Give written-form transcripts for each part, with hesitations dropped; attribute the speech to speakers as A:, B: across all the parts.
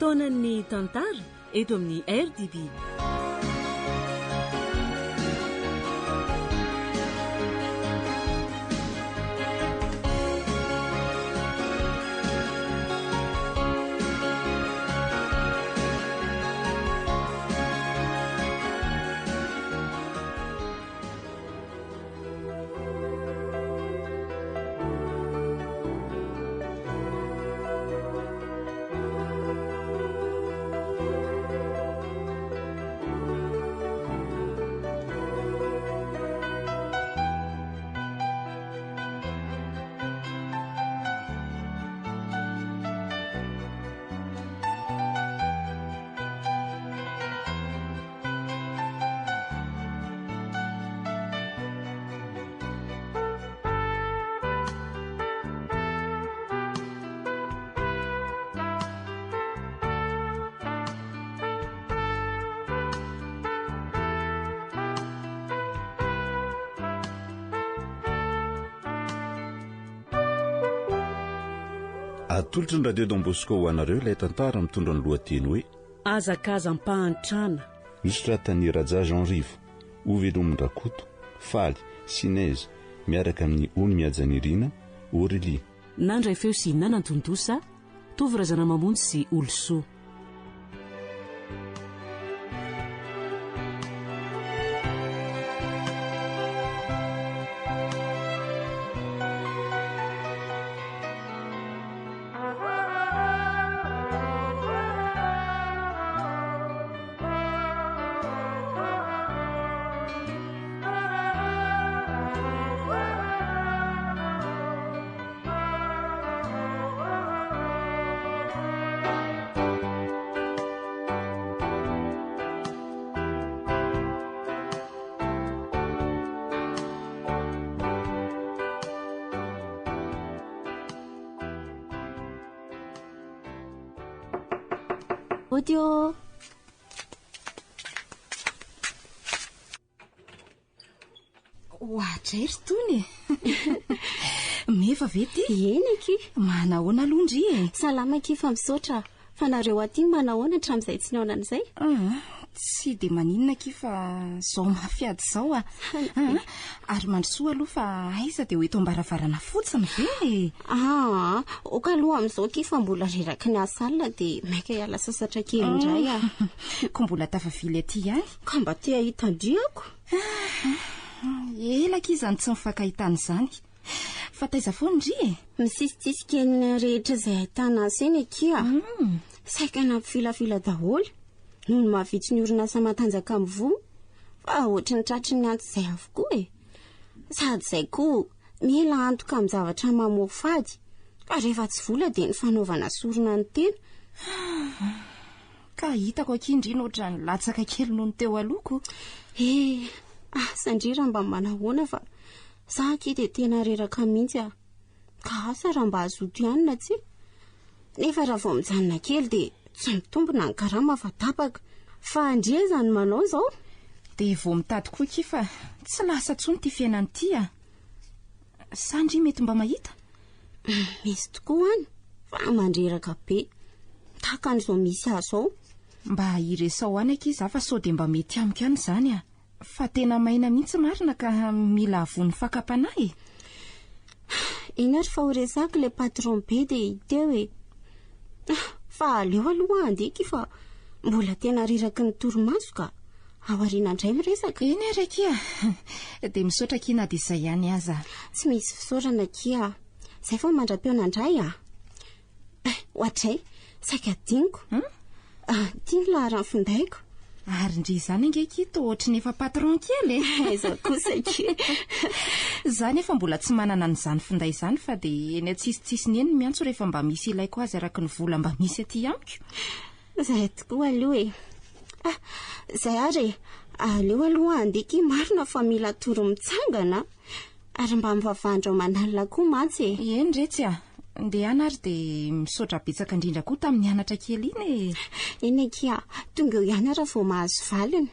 A: Fotoanan'ny tantara eto amin'ny RDB.
B: Atolotry ny Radio Don Bosco ho anareo ilay tantara mitondra ny lohateny hoe
A: Hazakazam-pahantrana.
B: Nosoratan'i Raja Jean Rivo, Hovelomin-dRakoto, Faly, Sinezy, miaraka amin'i Ony Mihajanirina, Aurélie.
A: Nandray feo sy nanantontosa, Tovo Razanamamonjy sy Olosoa.
C: Ody ô!
D: Oadray ry Tony e! Meva ve ty?
C: Eny akia.
D: Manahoana aloha ndry e?
C: Salama akia fa misaotra. Fa nareo aty manahoana hatramin'izay tsy nihaonana izay?
D: Ah, tsy dia maninona akia fa izao mafy ady izao ah. Ah, ary mandrosoa aloha fa aiza dia ho eto am-baravarana fotsiny ve e?
C: Ah, ok aloha amin'izao akia fa mbola reraky ny asa alina dia maika hiala sasatra kely indray ah.
D: Ko mbola tafavily aty ihany.
C: Ka mba te hahita an-dry ako.
D: Ela akia izany tsy nifankahitana izany. Fa taiza foana ndry e?
C: Misisitsisika eny rehetra izay ahitana azy eny akia.
D: Mm.
C: Saika nampifilafila daholo noho ny mahavitsy ny orinasa matanjaka mivoha fa ohatry ny tratry ny antso izay avokoa e. Sady izay koa mila antoka amin'ny zavatra mamoafady fa rehefa tsy vola dia ny fanaovana sorona ny tena.
D: Ka hitako akia ndry no ohatran'ny latsaka kely noho ny teo aloha ko.
C: Eh, asa ndry raha mba manahoana fa za akia dia tena reraka mihitsy ah. Ka asa raha mba hazoto ihany na tsia. Nefa raha vao mijanona kely dia tsy mitombina ny karama fa tapaka. Fa ndry aiza no manao izao?
D: Dia vao mitady koa akia fa tsy lasa intsony ity fiainana ity ah. Sa ndry mety mba mahita?
C: Misy tokoa any fa mandreraka be. Tahaka an'izao misy azy izao.
D: Mba iresao any akia za fa sao dia mba mety amiko ihany izany ah. Fa tena maina mihitsy marina ka mila avoan'ny fakam-panahy e.
C: Eny ary fa ho resako ilay patron be dia hiteo e. Fa aleo aloha handeha akia fa mbola tena reraky ny torimaso ka. Ao aoriana indray miresaka.
D: Eny ary akia. Dia misaotra akia na dia izay ihany aza.
C: Tsy misy fisaorana akia. Izay vao mandra-pihaona indray ah. Eh, ohatray, saika adinoko.
D: Hmm?
C: Ah, ity ny laharan'ny findaiko.
D: Ary ndry izany ange akia toa ohatry ny efa patron kely e.
C: Aiza kosa akia.
D: Za nefa mbola tsy manana an'izany finday izany fa dia eny an-tsisitsisiny eny no miantso rehefa mba misy ilaiko azy araka ny vola mba misy aty amiko.
C: Izay tokoa aloha e. Ah, izay ary e. Aleo aloha handeha akia marina fa mila toro mitsangana. Ary mba mivavaha andro aman'alina koa mantsy e.
D: Eny retsy a. Ndehana ary dia misaotra betsaka indrindra koa tamin'ny anatra kely iny e.
C: Eny akia, tonga eo ihany aho raha vao mahazo valiny.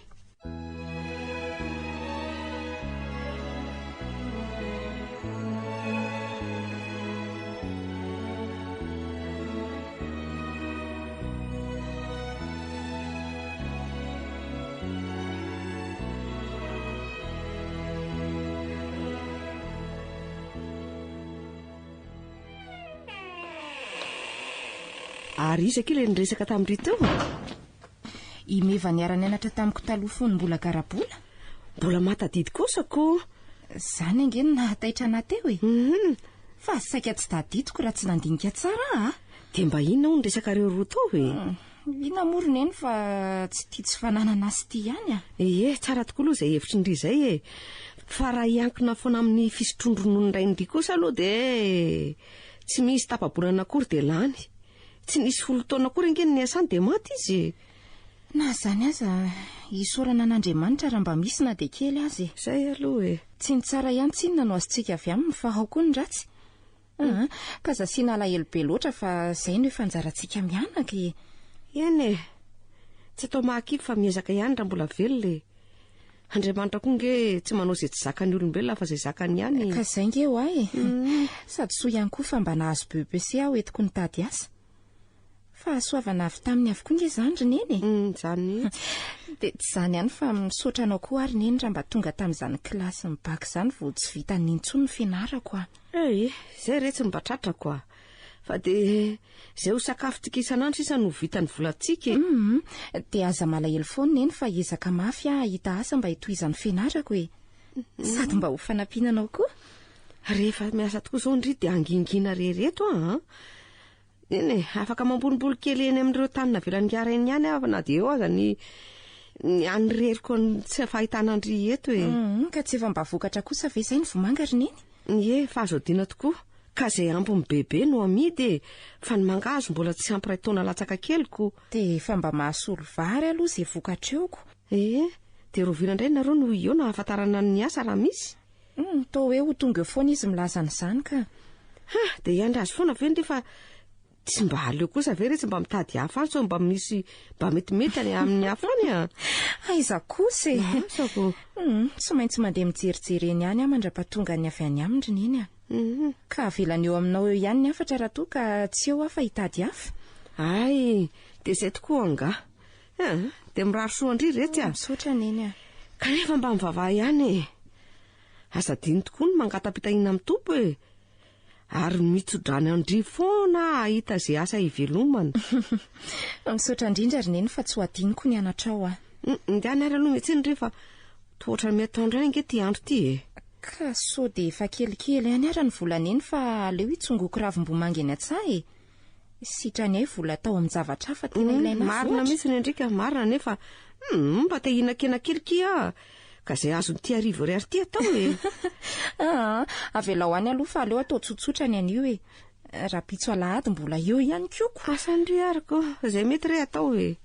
E: Ary iza akia ilay niresaka tamin-dry teo?
D: I Meva niara-nianatra tamiko taloha fony mbola garabola.
E: Mbola mahatadidy kosa ko.
D: Izany ange no nahataitra anà teo e.
E: Mhm.
D: Fa saika tsy tadidiko raha tsy nandinika tsara aho a.
E: Dia mba inona hono ny resakareo roa tao e?
D: Inona moa ry Neny fa tsy tia tsy fananana azy ity ihany a.
E: Ie, tsara tokoa aloha izay hevitry ndry izay e. Fa raha hiankina foana amin'ny fisotroan-dronono rain-dry kosa aloha dia tsy misy tapa-bolana akory dia lany. Tsy nisy folo taona akory ange ny niasany dia maty izy e.
D: Na izany aza, isaorana an'Andriamanitra raha mba misy na dia kely aza e.
E: Izay aloha e.
D: Tsy ny tsara ihany tsinona no azontsika avy aminy fa ao koa ny ratsy. Aa, ka aza asiana alahelo be loatra fa izay no efa anjarantsika mianaka e.
E: Eny e. Tsy atao mahakivy fa miezaka ihany raha mbola velona e. Andriamanitra koa nge tsy manao izay tsy zakan'ny olombelona fa izay zakany ihany e.
D: Ka izay nge ho ahy e. Sady soa ihany koa fa mba nahazo BEPC aho entiko nitady asa. Fahasoavana avy taminy avokoa nge izany ry Neny e.
E: Izany mihitsy.
D: Dia tsy izany ihany fa misaotra anao koa ary Neny raha mba tonga tamin'izany kilasin'ny bac izany vao tsy vitan'ny intsony ny fianarako a.
E: Eh, izay re tsy mba tratrako a. Fa dia izay ho sakafontsika isan'andro sisa no vitan'ny volantsika e.
D: Hum, dia aza malahelo foana Neny fa hiezaka mafy aho hahita asa mba hitohizan'ny fianarako e. Sady mba ho fanampiana anao koa.
E: Rehefa miasa tokoa izao ndry dia hangingina re reto a. Eny e, afaka mambolomboly kely eny amin'ireo tany navelan'i Rainy ihany aho na dia eo aza ny ny anireriko ny tsy fahitana an-dry eto e.
D: Ka tsy efa mba vokatra kosa ve izay ny vomanga ry Neny?
E: Ie, fa azo adina tokoa. Ka izay ambiny bebe no amidy e, fa ny mangahazo mbola tsy ampy iray taona latsaka kely ko.
D: Dia efa mba mahasolo vary aloha izay vokatra eo ko.
E: Ee, dia rahoviana indray nareo no eo no ahafantarana ny asa raha misy?
D: Toa hoe ho tonga eo foana izy milaza an'izany ka.
E: Ha, dia hiandry azy foana ve ndry fa tsy mba aleo kosa ve re tsy mba mitady hafa any sao mba misy mba metimety any amin'ny hafa any a?
D: Aiza kosa e!
E: Asa ko.
D: Tsy maintsy mandeha mijerijery eny ihany aho mandra-pahatonga ny avy any aminy ry Neny a. Ka avelany eo aminao eo ihany ny hafatra raha toa ka tsy eo aho fa hitady hafa.
E: Hay, dia izay tokoa angaha. Dia mirary soa an-dry retsy a.
D: Misaotra Neny a.
E: Kanefa mba mivavaha ihany e. Aza adino tokoa ny mangata-pitahiana amin'ny Tompo e. Ary mitso-drano an-dry foana aho hahita izay asa hivelomana.
D: Misaotra indrindra ry Neny fa tsy ho adinoko ny anatrao a.
E: Ndehana ary aloha mihitsy ry fa toa ohatran'ny miatoandro ihany ange ity andro ity e.
D: Ka sao dia efa kelikely ihany ara ny vola Neny fa aleo hitsongoko ravimbomanga eny an-tsaha e. Sitrany hay vola atao amin-javatra hafa tena ilaina azy
E: Marina
D: ohatra.
E: mihitsy ny an-dry ka, marina nefa mba te hihinan-kena kely kia aho. Ka izay azon'ity arivo ariary ity atao e!
D: Aa, avelao any aloha fa aleo atao tsotsotra ny anio e! Rahampitso alahady mbola eo ihany koa ko.
E: Asa ndry ary ko, izay mety re atao e!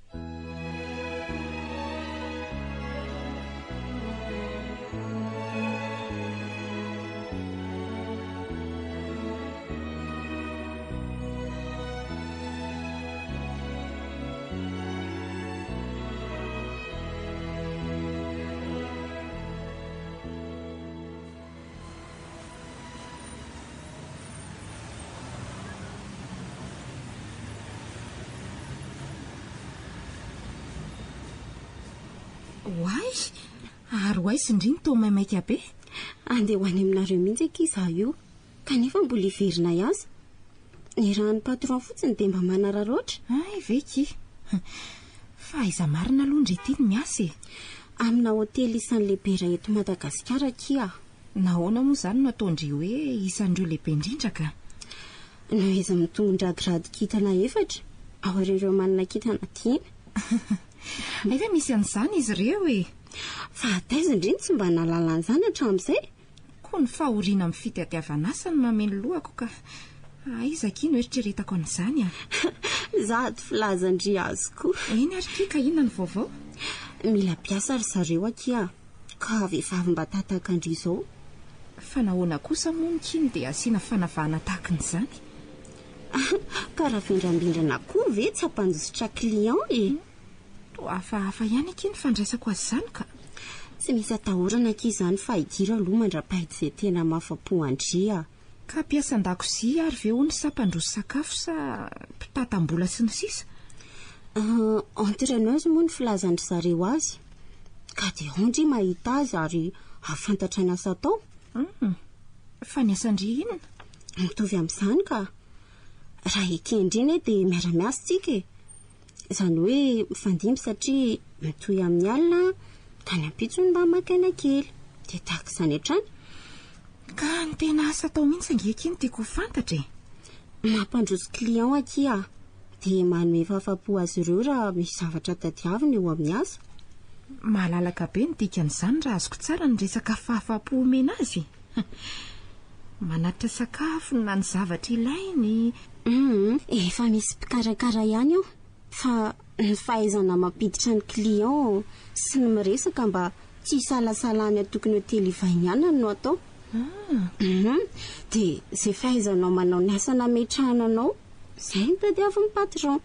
D: Oay! Ary ho aiza indry no toa maimaika be?
C: Andeha ho any aminareo mihitsy akia izaho io, kanefa mbola hiverina hiasa. Ny rahan'ny patron fotsiny dia mba manararaotra.
D: Hay ve ki? Fa aiza marina aloha ndry ity no miasa e?
C: Amina hotely isan'ny lehibe iray eto Madagasikara akia aho.
D: Nahoana moa izany no ataon-dry hoe isan'ireo lehibe indrindra ka?
C: Noho izy mitondra grady kintana efatra, aorian'ireo manana kintana dimy.
D: Hay ve misy an'izany izy ireo e?
C: Fa taiza ndry no tsy mba nahalala an'izany hatramin'izay?
D: Koa ny fahoriana amin'ny fitadiavana asa no mameno lohako ka aiza akia no eritreretako an'izany a?
C: Zato filazan-dry azy koa.
D: Eny ary kia ka inona ny vaovao?
C: Mila mpiasa ry zareo akia ka vehivavy mba tataka an-dry izao.
D: Fa nahoana kosa moa ny kino dia asiana fanavahana tahaka an'izany?
C: Ka raha vindrambindrana koa ve tsy hampandositra client e?
D: Toa hafahafa ihany akia ny fandraisako azy izany ka.
C: Tsy misy atahorana akia izany fa hidiro aloha mandra-pahita izay tena mahafa-po an-dry a.
D: Ka mpiasa an-dakozia ary ve hono sa mpandroso sakafo sa mpitatam-bola sy ny sisa?
C: Entraîneuse moa ny filazan-dry zareo azy. Ka dia ao ndry mahita azy ary hahafantatra ny asa atao.
D: Fa ny asan-dry inona?
C: Mitovy amin'izany ka. Raha eken-dry anie dia miara-miasa tsika e. Izany hoe mifandimby satria mitohy amin'ny alina ka ny ampitso no mba maka aina kely. Dia tahaka izany hatrany.
D: Ka ny tena asa atao mihitsy ange akia no tiako ho fantatra e.
C: Mampandroso client akia dia manome fahafapo azy ireo raha misy zavatra tadiaviny eo amin'ny asa.
D: Malalaka be ny dikan'izany raha azoko tsara ny resaka fahafapo omena azy. Manatitra sakafo na ny zavatra ilainy.
C: Humm, efa misy mpikarakara ihany ao fa ny fahaizana mampiditra ny client sy ny miresaka mba tsy hisalasala any an-tokony hotely ivahinianany no atao. Humm, dia izay fahaizanao manao ny asa nametrahana anao, izay no tadiavin'ny patron.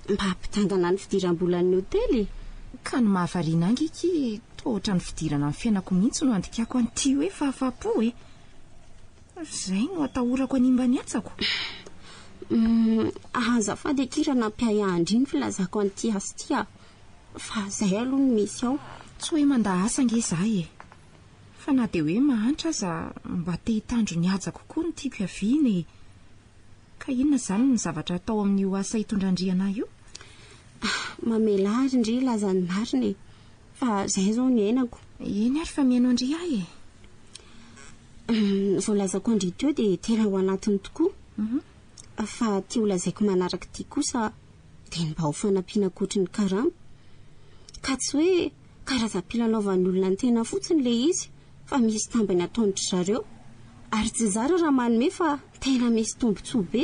C: Mba hampidangana ny fidiram-bolan'ny hotely e!
D: Ka ny mahavariana ahy ange akia toa ohatran'ny fidirana amin'ny fiainako mihitsy no andikako an'ity hoe fahafahapo e! Izay no atahorako hanimba ny atsako.
C: Humm, azafady akia raha nampiahiahy an-dry ny filazako an'ity asa ity a! Fa izay aloha no misy ao.
D: Tsy hoe mandà asa ange izaho e! Fa na dia hoe mahantra aza mba te hitandro ny hajako koa no tiako hiaviana e! Ka inona izany ny zavatra atao amin'io asa hitondran-dry anah io?
C: Mamelà ary ndry hilaza ny marina e! Fa izay izao no iainako.
D: Eny ary fa mihaino an-dry aho e!
C: Ny voalazako an-dry teo dia tena ao anatiny tokoa. Fa ity holazaiko manaraka ity kosa dia ny mba ho fanampiana ankoatry ny karama. Ka tsy hoe karazam-pilalaovan'ny olona ny tena fotsiny ilay izy fa misy tambiny ataon-dry zareo. Ary tsy zara raha manome fa tena misy tombontsoa be.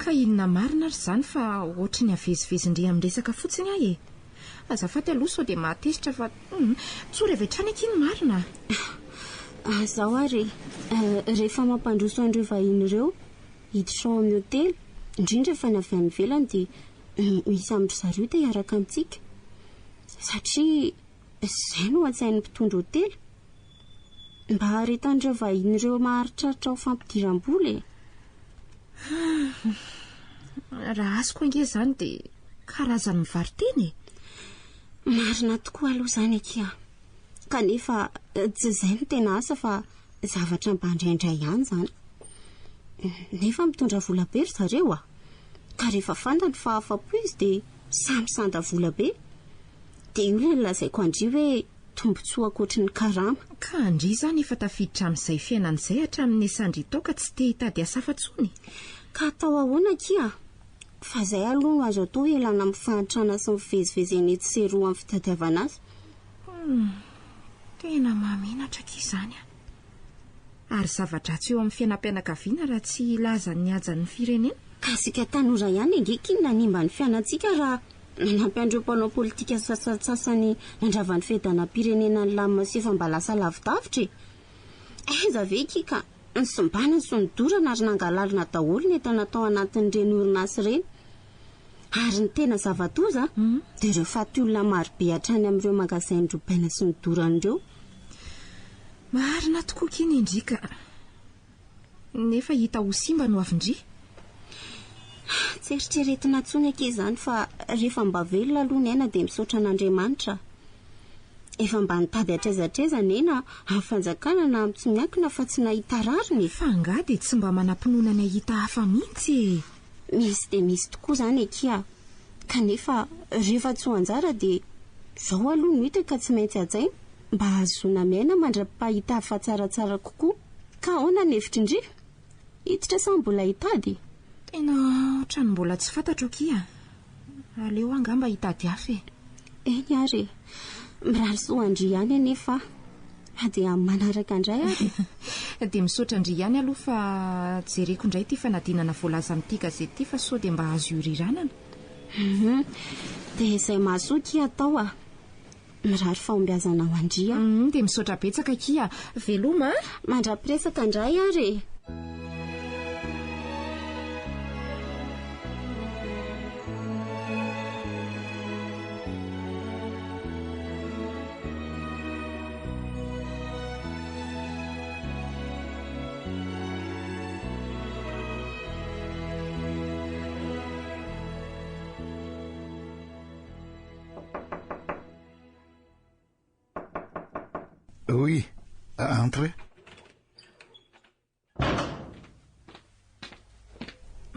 D: Ka inona marina ary izany fa ohatry ny avezivezin-dry amin'ny resaka fotsiny aho e! Azafady aloha sao dia mahatezitra fa hum, tsory avy hatrany akia ny marina
C: a! Zao ary e, rehefa mampandroso an'ireo vahiny ireo hiditra ao amin'ny hotely, indrindra fa ny avy any ivelany dia misy amin-dry zareo te hiaraka amintsika. Satria izay no an-tsain'ny mpitondra hotely. Mba haharetan'ireo vahiny ireo maharitraritra ho fampidiram-bola e!
D: Raha azoko ange izany dia karazan'ny mivaro-tena e!
C: Marina tokoa aloha izany akia. Kanefa tsy izay no tena asa fa zavatra mba indraindray ihany izany. Nefa mitondra vola be ry zareo a! Ka rehefa fantany fa afa-po izy dia samy sanda vola be. Dia io ilay nolazaiko an-dry hoe tombontsoa ankoatry ny karama.
D: Ka ndry izany efa tafiditra amin'izay fiainana izay hatramin'ny niasan-dry tao ka tsy te hitady asa hafa tsony?
C: Ka atao ahoana akia? Fa izay aloha no azo atao hialana amin'ny fahantrana sy ny fivezivezena etsy sy eroa amin'ny fitadiavana asa.
D: Hum, tena mahamenatra akia izany an! Ary zava-dratsy eo amin'ny fiainam-pianakaviana raha tsy hilaza ny hajan'ny firenena.
C: Ka isika tanora ihany ange ky no nanimba ny fianantsika raha nanampy an'ireo mpanao politika sasantsasany nandrava ny fiadanam-pirenena nilamina sy efa mba lasa lavidavitra e! Aiza ve ky ka nisimbana sy nodorana ary nangalarina daholo ny entana tao anatin'ireny orinasa ireny. Ary ny tena zava-doza dia ireo faty olona marobe hatrany amin'ireo magasin norobaina sy nodorana ireo.
D: Marina tokoa ky ny ndry ka. Nefa hita ho simba no avy ndry.
C: Tsy eritreretina intsony akia izany fa rehefa mba velona aloha ny aina dia misaotra an'Andriamanitra. Efa mba nitady hatraiza hatraiza anie na amin'ny fanjakana na amin'ny tsy miankina fa tsy nahita rariny e.
D: Fa angaha dia tsy mba manam-pinoana ny hahita hafa mihitsy e.
C: Misy dia misy tokoa izany akia. Kanefa rehefa tsy ho anjara dia izao aloha no hita ka tsy maintsy hajaina mba hahazoana miaina mandra-pahita hafa tsaratsara kokoa. Ka ahoana ny hevitry ndry? Hiditra sa mbola hitady?
D: Tena ohatran'ny mbola tsy fantatro akia. Aleo aho angamba hitady hafa e.
C: Eny ary e. Mirary soa an-dry ihany anefa aho. Fa dia amin'ny manaraka indray ary
D: e. Dia misaotra an-dry ihany aloha fa jereko indray ity fanadinana voalaza amin'ity gazety ity fa sao dia mba azo ioriranana.
C: Hum. Dia izay mahasoa akia atao a. Mirary fahombiazana ho an-dry a.
D: Hum, dia misaotra betsaka akia. Veloma a.
C: Mandra-piresaka indray ary e.
F: Oui, entrez.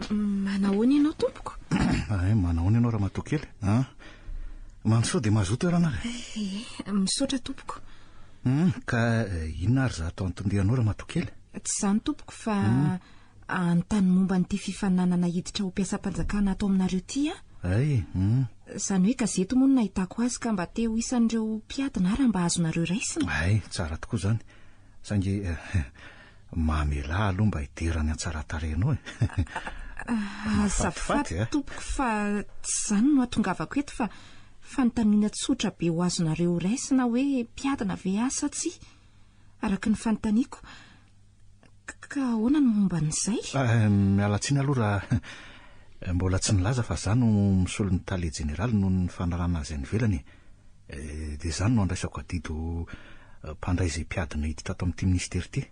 D: Manao
F: Ay, manahoana ianao ramatoa kely an? Mandrosoa dia mazoto toerana ary.
D: Eh, misaotra tompoko.
F: Hmm, ka eh, inona ary za atao antondianao ramatoa kely?
D: Tsy izany tompoko fa hmm. anontany momba an'ity fifaninanana hiditra ho mpiasam-panjakana ato aminareo ity aho.
F: Ay, hmm.
D: Izany hoe gazety moa no nahitako azy ka mba te ho isan'ireo mpiadina aho raha mba azonareo raisina.
F: Ay, tsara tokoa izany. Saingy eh, mamelà aloha mba hidera ny hatsaran-tarehinao e.
D: Azafady eh. tompoko fa tsy izany no hatongavako eto fa fanontaniana tsotra be ho azonareo raisina hoe mpiadina ve aho sa tsia? Araka ny fanontaniako. Ka ahoana ny momba an'izay?
F: Eh, miala tsiny aloha raha mbola tsy nilaza fa za no misolo ny tale jeneraly noho ny fanarahana azy any ivelany e. Eh, dia izany no andraisako adidy ho eh, mpandray izay mpiadina hiditra ato amin'ity minisitery ity.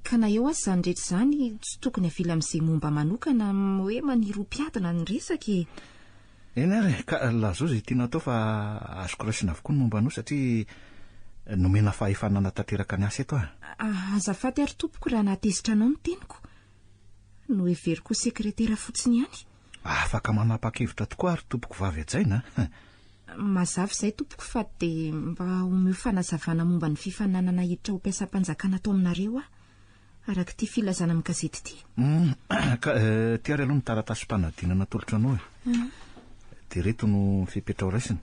D: Ka na eo aza izany rehetra izany, tsy tokony avela amin'izay momba manokana hoe maniry ho mpiadina ny resaka e.
F: Eny ary e, ka lazao izay tiana atao fa azoko raisina avokoa ny momba anao satria nomena fahefana hanatanteraka ny asa eto aho.
D: Azafady ary tompoko raha nahatezitra anao ny teniko. Noheveriko ho sekretera fotsiny ihany.
F: Afaka manapa-kevitra tokoa ary tompoko vavy hajaina a.
D: Mazava izay tompoko fa dia mba omeo fanazavana momba ny fifaninanana hiditra ho mpiasam-panjakana ato aminareo aho, araka ity filazana amin'ny gazety ity.
F: Hum, ka eh, ity ary aloha ny taratasim-panadinana atolotra anao e.
D: Ah.
F: Dia ireto no fepetra ho raisina.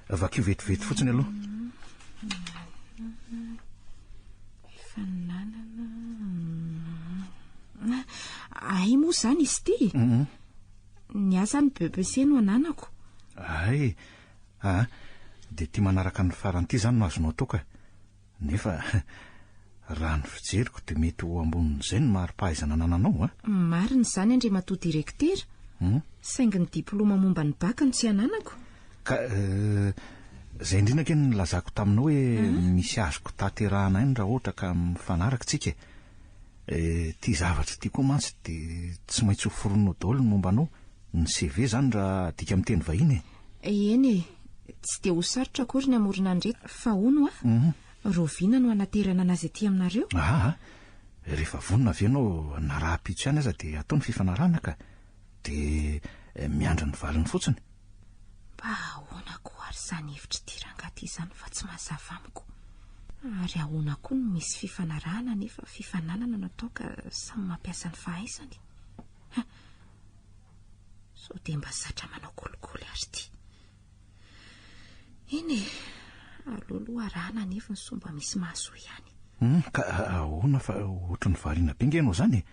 F: Vakio vetivety fotsiny aloha.
D: Fifaninanana. Ay moa izany izy ity? Ny ahy izany BEPC no ananako.
F: Ay, aa, dia ity manaraka ny farany ity izany no azonao atao ka. Nefa raha ny fijeriko dia mety ho ambonin'izay ny mari-pahaizana anananao a.
D: Marina izany Andriamatoa Direktera, saingy ny diplaoma momba ny bac no tsy ananako.
F: Ka izay indrindra ange no nilazako taminao hoe misy azoko tanterahana ihany raha ohatra ka mifanaraka isika e. Ity zavatra ity koa mantsy dia tsy maintsy ho foronina daholo ny momba anao, ny CV izany raha adika amin'ny teny vahiny
D: e. Eny e, tsy dia ho sarotra akory ny hamorona an'ireto, fa hono hoa, rahoviana no hanaterana anazy aty aminareo?
F: Aa, rehefa vonona ve ianao na rahampitso ihany aza dia atao ny fifanarahana ka, dia miandry ny valiny fotsiny.
D: Mba ahoana koa ary izany hevitr'ity rangahy ity izany fa tsy mazava amiko. Ary ahoana koa no misy fifanarahana nefa fifananana no atao ka samy mampiasa ny fahaizany? Ha! Sao dia mba zatra manao kolikoly ary ity. Eny e, aleo aloha arahana anefa ny soa mba misy mahasoa ihany.
F: Hum, ka ahoana fa ohatry ny variana be nge ianao izany e?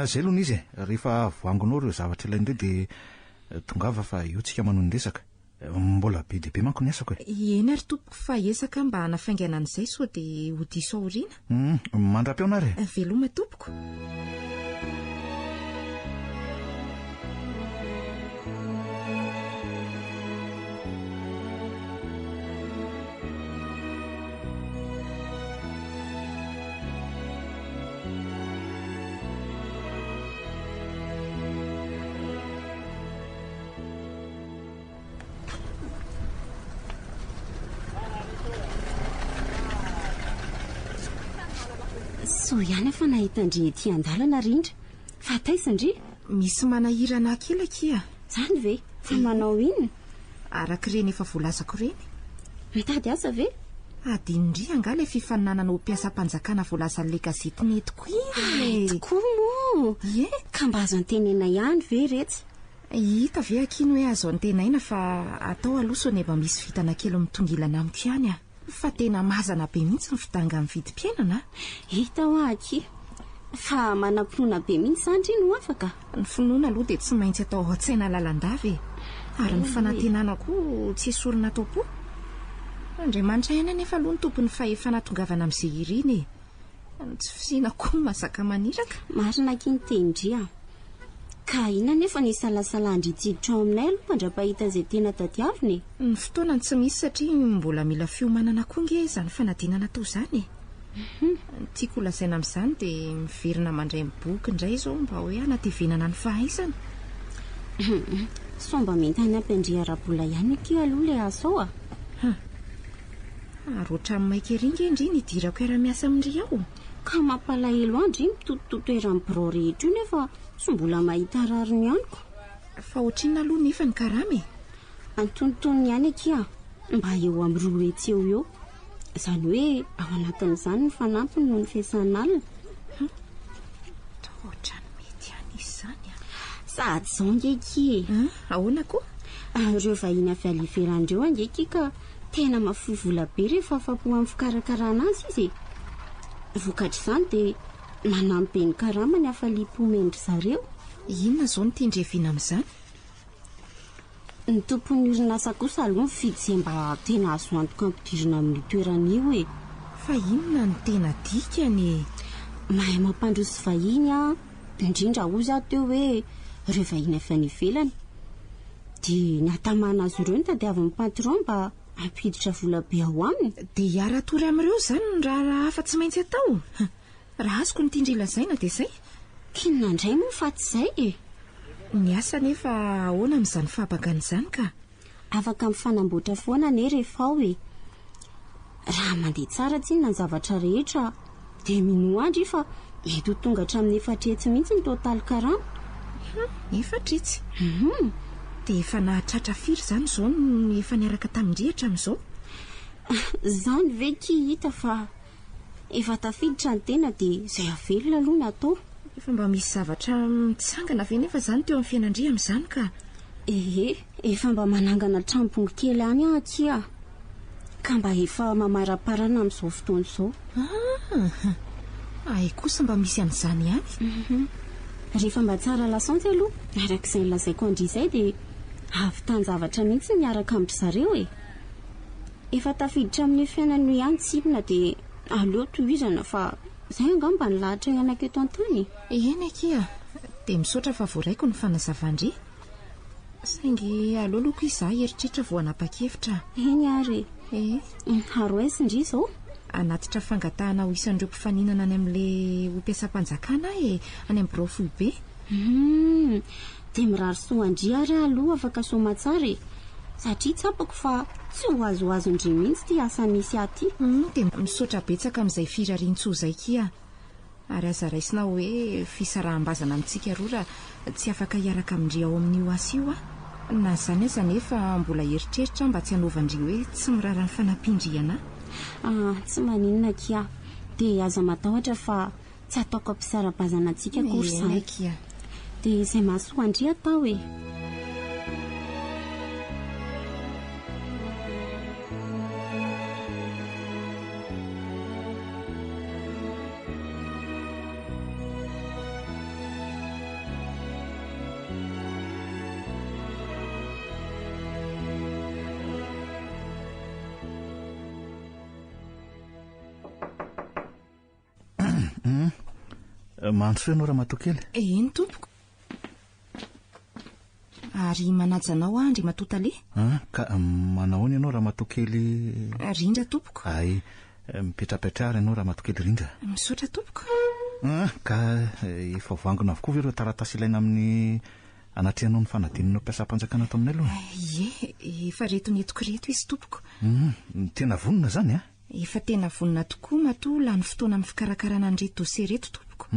F: Zay aloha ny izy e, rehefa voangonao ireo zavatra ilaina ireo dia tongava fa eo tsika manohy ny resaka. Mbola be dia be manko ny asako
D: e. Eny ary tompoko fa hiezaka mba hanafaingana an'izay sao dia ho diso aoriana.
F: Hum, mandra-pihaona ary
D: e. Veloma tompoko.
C: Soa ihany fa nahita an-dry ety an-dalana Rindra. Fa taiza ndry?
D: Misy manahirana ahy kely akia.
C: Zany ve? Fa manao inona?
D: Araka ireny efa voalazako ireny.
C: Mitady asa ve?
D: Adinondry angaha ilay fifaninanana ho mpiasam-panjakana voalazan'ilay gazety nentiko iny e!
C: Hay tokoa moa!
D: Ie!
C: Ka mba azo antenaina ihany ve retsy?
D: Hita ve akia ny hoe azo antenaina fa atao aloha sao neba misy vintana kely mitongilana amiko ihany a! Fa tena mazana be mihitsy ny fidangan'ny vidim-piainana a!
C: Hita hoa akia! Fa manam-pinoana be mihitsy izany ry no afaka?
D: Ny finoana aloha dia tsy maintsy atao ao an-tsaina lalandava e! Ary ny fanantenana koa tsy esorina ato am-po. Andriamanitra ihany anefa aloha no tompon'ny fahefana hahatongavana amin'izay iriny e! Ny tsy fisiana koa no mahazaka maniraka.
C: Marina akia ny tenin-dry a! Ka inona anefa no isalasalan-dry tsy hiditra ao aminay aloha mandra-pahita izay tena tadiavina e?
D: Ny fotoana no tsy misy satria mbola mila fiomanana koa nge izany fanadinana atao izany e! Ny tiako ho lazaina amin'izany dia miverina mandray ny boky indray izao mba hoe hanatevenana ny fahaizana.
C: Sao mba mety hanampy an-dry ara-bola ihany akia aloha ilay asa ao a!
D: Hum. Ary ohatran'ny maika ery nge ndry ny hidirako hiara-miasa amin-dry ao.
C: Ka mampalahelo ahy ndry mitotototo eran'ny birao rehetra io nefa tsy mbola mahita rariny ihany ko.
D: Fa ohatrinona aloha nefa ny karama e?
C: Antonontonony ihany akia, mba eo amin'ny 200 eo ho eo. Izany hoe ao anatin'izany ny fanampiny noho ny fiasana alina.
D: Hum, toa ohatran'ny mety ihany izy izany an.
C: Sady izao ange akia e.
D: Hum, ahoana koa?
C: Ah, ireo vahiny avy any ivelany ireo ange akia ka tena mahafoy vola be rehefa afa-po amin'ny fikarakarana azy izy e. Vokatr'izany dia manampy be ny karama ny hafaliam-po omen-dry zareo.
D: Inona izao no tian-dry Heviana amin'izany?
C: Ny tompon'ny orinasa kosa aloha mifidy izay mba tena azo antoka ampidirina amin'io toerana io e.
D: Fa inona no tena dikany e?
C: Mahay mampandroso vahiny an, indrindra hozy aho teo hoe ireo vahiny avy any ivelany. Dia ny hatamana azy ireo no tadiavin'ny patron mba hampiditra vola be ao aminy.
D: Dia hiara-tory amin'ireo izany ny raharaha hafa tsy maintsy atao? Raha azoko ny tian-dry lazaina dia izay.
C: K'inona indray moa fa tsy izay e?
D: Ny asa anefa ahoana amin'izany fahabangana izany ka?
C: Afaka mifanamboatra foana anie rehefa ao e! Raha mandeha tsara tsinona ny zavatra rehetra dia minoa andry fa mety ho tonga hatramin'ny 400 mihitsy ny totaly karama.
D: Hum, 400? Hum. Dia efa nahatratra firy izany izao no efa niaraka tamin-dry hatramin'izao?
C: Izany ve ki hita fa Efa tafiditra ny tena dia izay havelona aloha no atao.
D: Efa mba misy zavatra mitsangana ve nefa izany teo amin'ny fiainan-dry amin'izany ka?
C: Ehe, efa mba manangana trano bongo kely any aho akia. Ka mba efa mamaraparana amin'izao fotoana izao.
D: Ah, hay kosa mba misy an'izany ihany.
C: Mhm. Rehefa mba tsara lasantsy aloha, araka izay nolazaiko an-dry izay dia hahavitan-javatra mihitsy ny miaraka amin-dry zareo e. Efa tafiditra amin'io fiainana io ihany tsinona dia aleo tohizana fa izay angamba ny lahatra hianako eto an-tany
D: e. Eny akia, dia misaotra fa voaraiko ny fanazavan-dry. Saingy aleo aloha koa izaho hieritreritra vao hanapa-kevitra.
C: Eny ary e.
D: E.
C: Ary ho aiza ndry izao?
D: Hanatitra fangatahana ho isan'ireo mpifaninana any amin'ilay ho mpiasam-panjakana aho e, any amin'ny birao foibe.
C: Humm, dia mirary soa an-dry ary aho aloha afaka soamatsara e! Satria tsapako fa tsy ho azoazon-dry mihitsy ity asa misy ahy ity.
D: Humm, dia misaotra betsaka amin'izay firarian-tsoa izay kia. Ary aza raisina hoe fisaraham-bazana amintsika roa raha tsy afaka hiaraka amin-dry ao amin'io asa io aho. Na izany aza anefa mbola eritreritra aho mba tsy hanaovan-dry hoe tsy miraharaha ny fanampian-dry anà.
C: Ah, tsy maninona kia. Dia aza matahotra fa Tsy ataoko hampisara-bazana antsika akory izany.
D: Eny akia.
C: Dia izay mahasoa an-dry atao e.
F: Hmm. Mandroso ianao ramatoa kely.
D: Eny tompoko. Ary manaja anao aho Andriamatoa Tale.
F: Ah, ka manao ahoana ianao ramatoa kely?
D: Rindra tompoko.
F: Ay, mipetrapetrara ianao ramatoa kely Rindra.
D: Misaotra tompoko.
F: Ah, ka efa voangona avokoa ve ireo taratasy ilaina amin'ny anatrehanao ny fanadinanao mpiasam-panjakana ato aminay aloha?
D: Ie, efa reto nentiko ireto izy tompoko.
F: Hmm, tena vonona izany a?
D: Efa tena vonona tokoa matoa lany fotoana amin'ny fikarakarana an'ireto dossier ireto tompoko.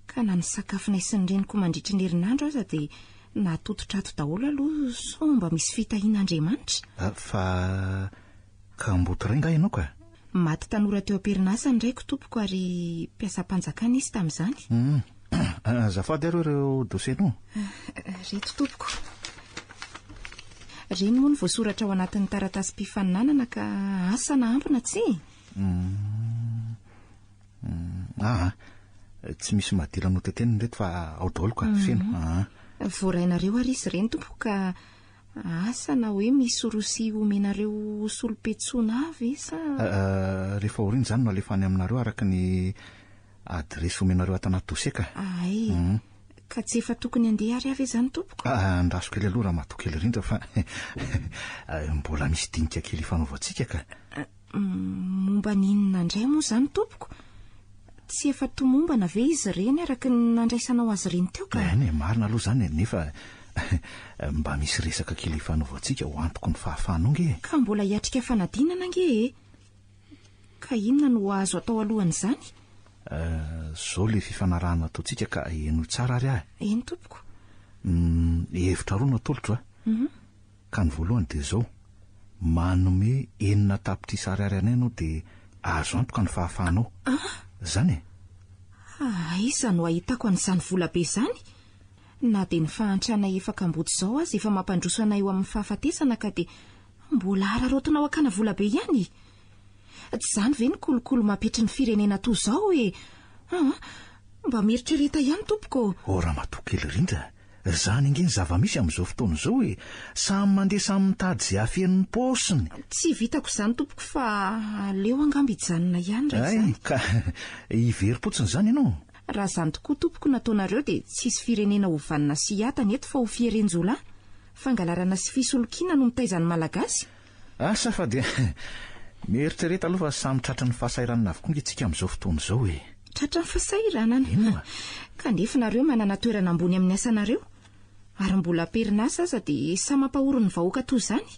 D: Ka na ny sakafonay sy ny reniko mandritry ny herinandro aza dia natototra ato daholo aloha sao mba misy fitahian'Andriamanitra.
F: Fa kamboty ray nga ianao ka?
D: Maty tanora teo am-perinasa ny raiko tompoko ary mpiasam-panjakana izy tamin'izany.
F: Azafady ary ireo dossier-nao.
D: Reto tompoko. Ireny moa no voasoratra ao anatin'ny taratasim-pifaninanana ka asa na ampy na tsia.
F: Aa, tsy misy madira notetenina ireto fa ao daholo ka, feno. Aa.
D: Voarainareo ary izy ireny tompoko ka asa na hoe misy rosia omenareo ho solom-piantsoana ahy ve sa.
F: Rehefa aoriana izany no alefa any aminareo araka ny Adiresy omenareo ato anaty dossier ka.
D: Ay, ka tsy efa tokony handeha ary aho ve izany tompoko?
F: Ah, andraso kely aloha ramatoa kely rindra fa mbola misy dinika kely ifanaovantsika ka.
D: Momba ny inona indray moa izany tompoko? Tsy efa tomombana ve izy ireny araka ny nandraisanao azy ireny teo ka?
F: Eny e, marina aloha izany e, nefa mba misy resaka kely ifanaovantsika ho antoky ny fahafahanao nge e.
D: Ka mbola hiatrika fanadinana ange e. Ka inona no azo atao alohan'izany?
F: Izao ilay fifanarahana ataontsika ka henoy tsara ary aho e.
D: Eny tompoko.
F: Hevitra roa no atolotro a. Ka ny voalohany dia izao, manome 6 tapitrisa ariary anay ianao dia azo antoka ny fahafahanao. Izany e?
D: Aiza no ahitako an'izany vola be izany? Na dia ny fahantranay efa kamboty izao aza efa mampandroso anay ho amin'ny fahafatesana ka dia mbola araraotinao hakana vola be ihany? Tsy izany ve ny kolikoly mampetry ny firenena toa izao e? Aa, mba mieritrereta ihany tompoko ô!
F: Oh ramatoa kely rindra, izany ange ny zava-misy amin'izao fotoana izao e! Samy mandeha samy mitady izay hafeno ny paosiny.
D: Tsy vitako izany tompoko fa aleo angamba hijanona ihany raha
F: izany. Hay, ka hiverim-potsiny izany ianao?
D: Raha izany tokoa tompoko no ataonareo dia tsy hisy firenena ho vanona sy hiadana eto fa ho fieren-jiolahy. Fangalarana sy fisolokiana no mitaiza ny Malagasy.
F: Asa fa dia mieritrereta aloha fa samy tratran'ny fahasahiranana avokoa nge tsika amin'izao fotoana izao e.
D: Tratran'ny fahasahiranana?
F: Eny oa.
D: Kanefa nareo manana toerana ambony amin'ny asanareo. Ary mbola am-perinasa aza dia samy mampahory ny vahoaka toy izany.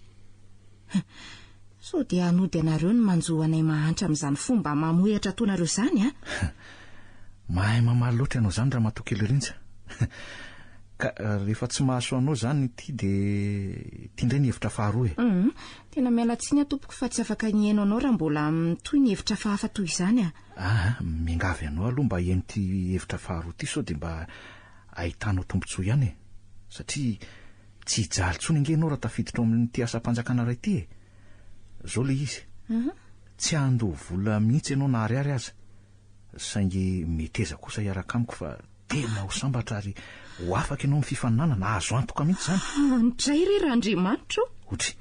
D: Sao dia hanody anareo ny manjo anay mahantra amin'izany fomba mamohehatra ataonareo izany a?
F: Mahay mamaly loatra ianao izany Ramatoa kely Rinja. Ka rehefa tsy mahasoa anao izany ity dia ity indray ny hevitra faharoa e.
D: Hum, tena miala tsiny aho tompoko fa tsy afaka ny hihaino anao raha mbola mitohy ny hevitra fahafa toy izany a.
F: Aa, miangavy anao aloha mba hihaino ity hevitra faharoa ity sao dia mba ahitanao tombontsoa ihany e. Satria tsy hijaly intsony ange ianao raha tafiditra ao amin'ity asam-panjakana iray ity e. Izao ilay izy, tsy handoa vola mihitsy ianao na ariary aza, saingy meteza kosa hiaraka amiko fa tena ho sambatra ary ho afaka ianao amin'ny fifaninanana, azo antoka mihitsy izany.
D: Andray re Randriamanitra o!
F: Otry.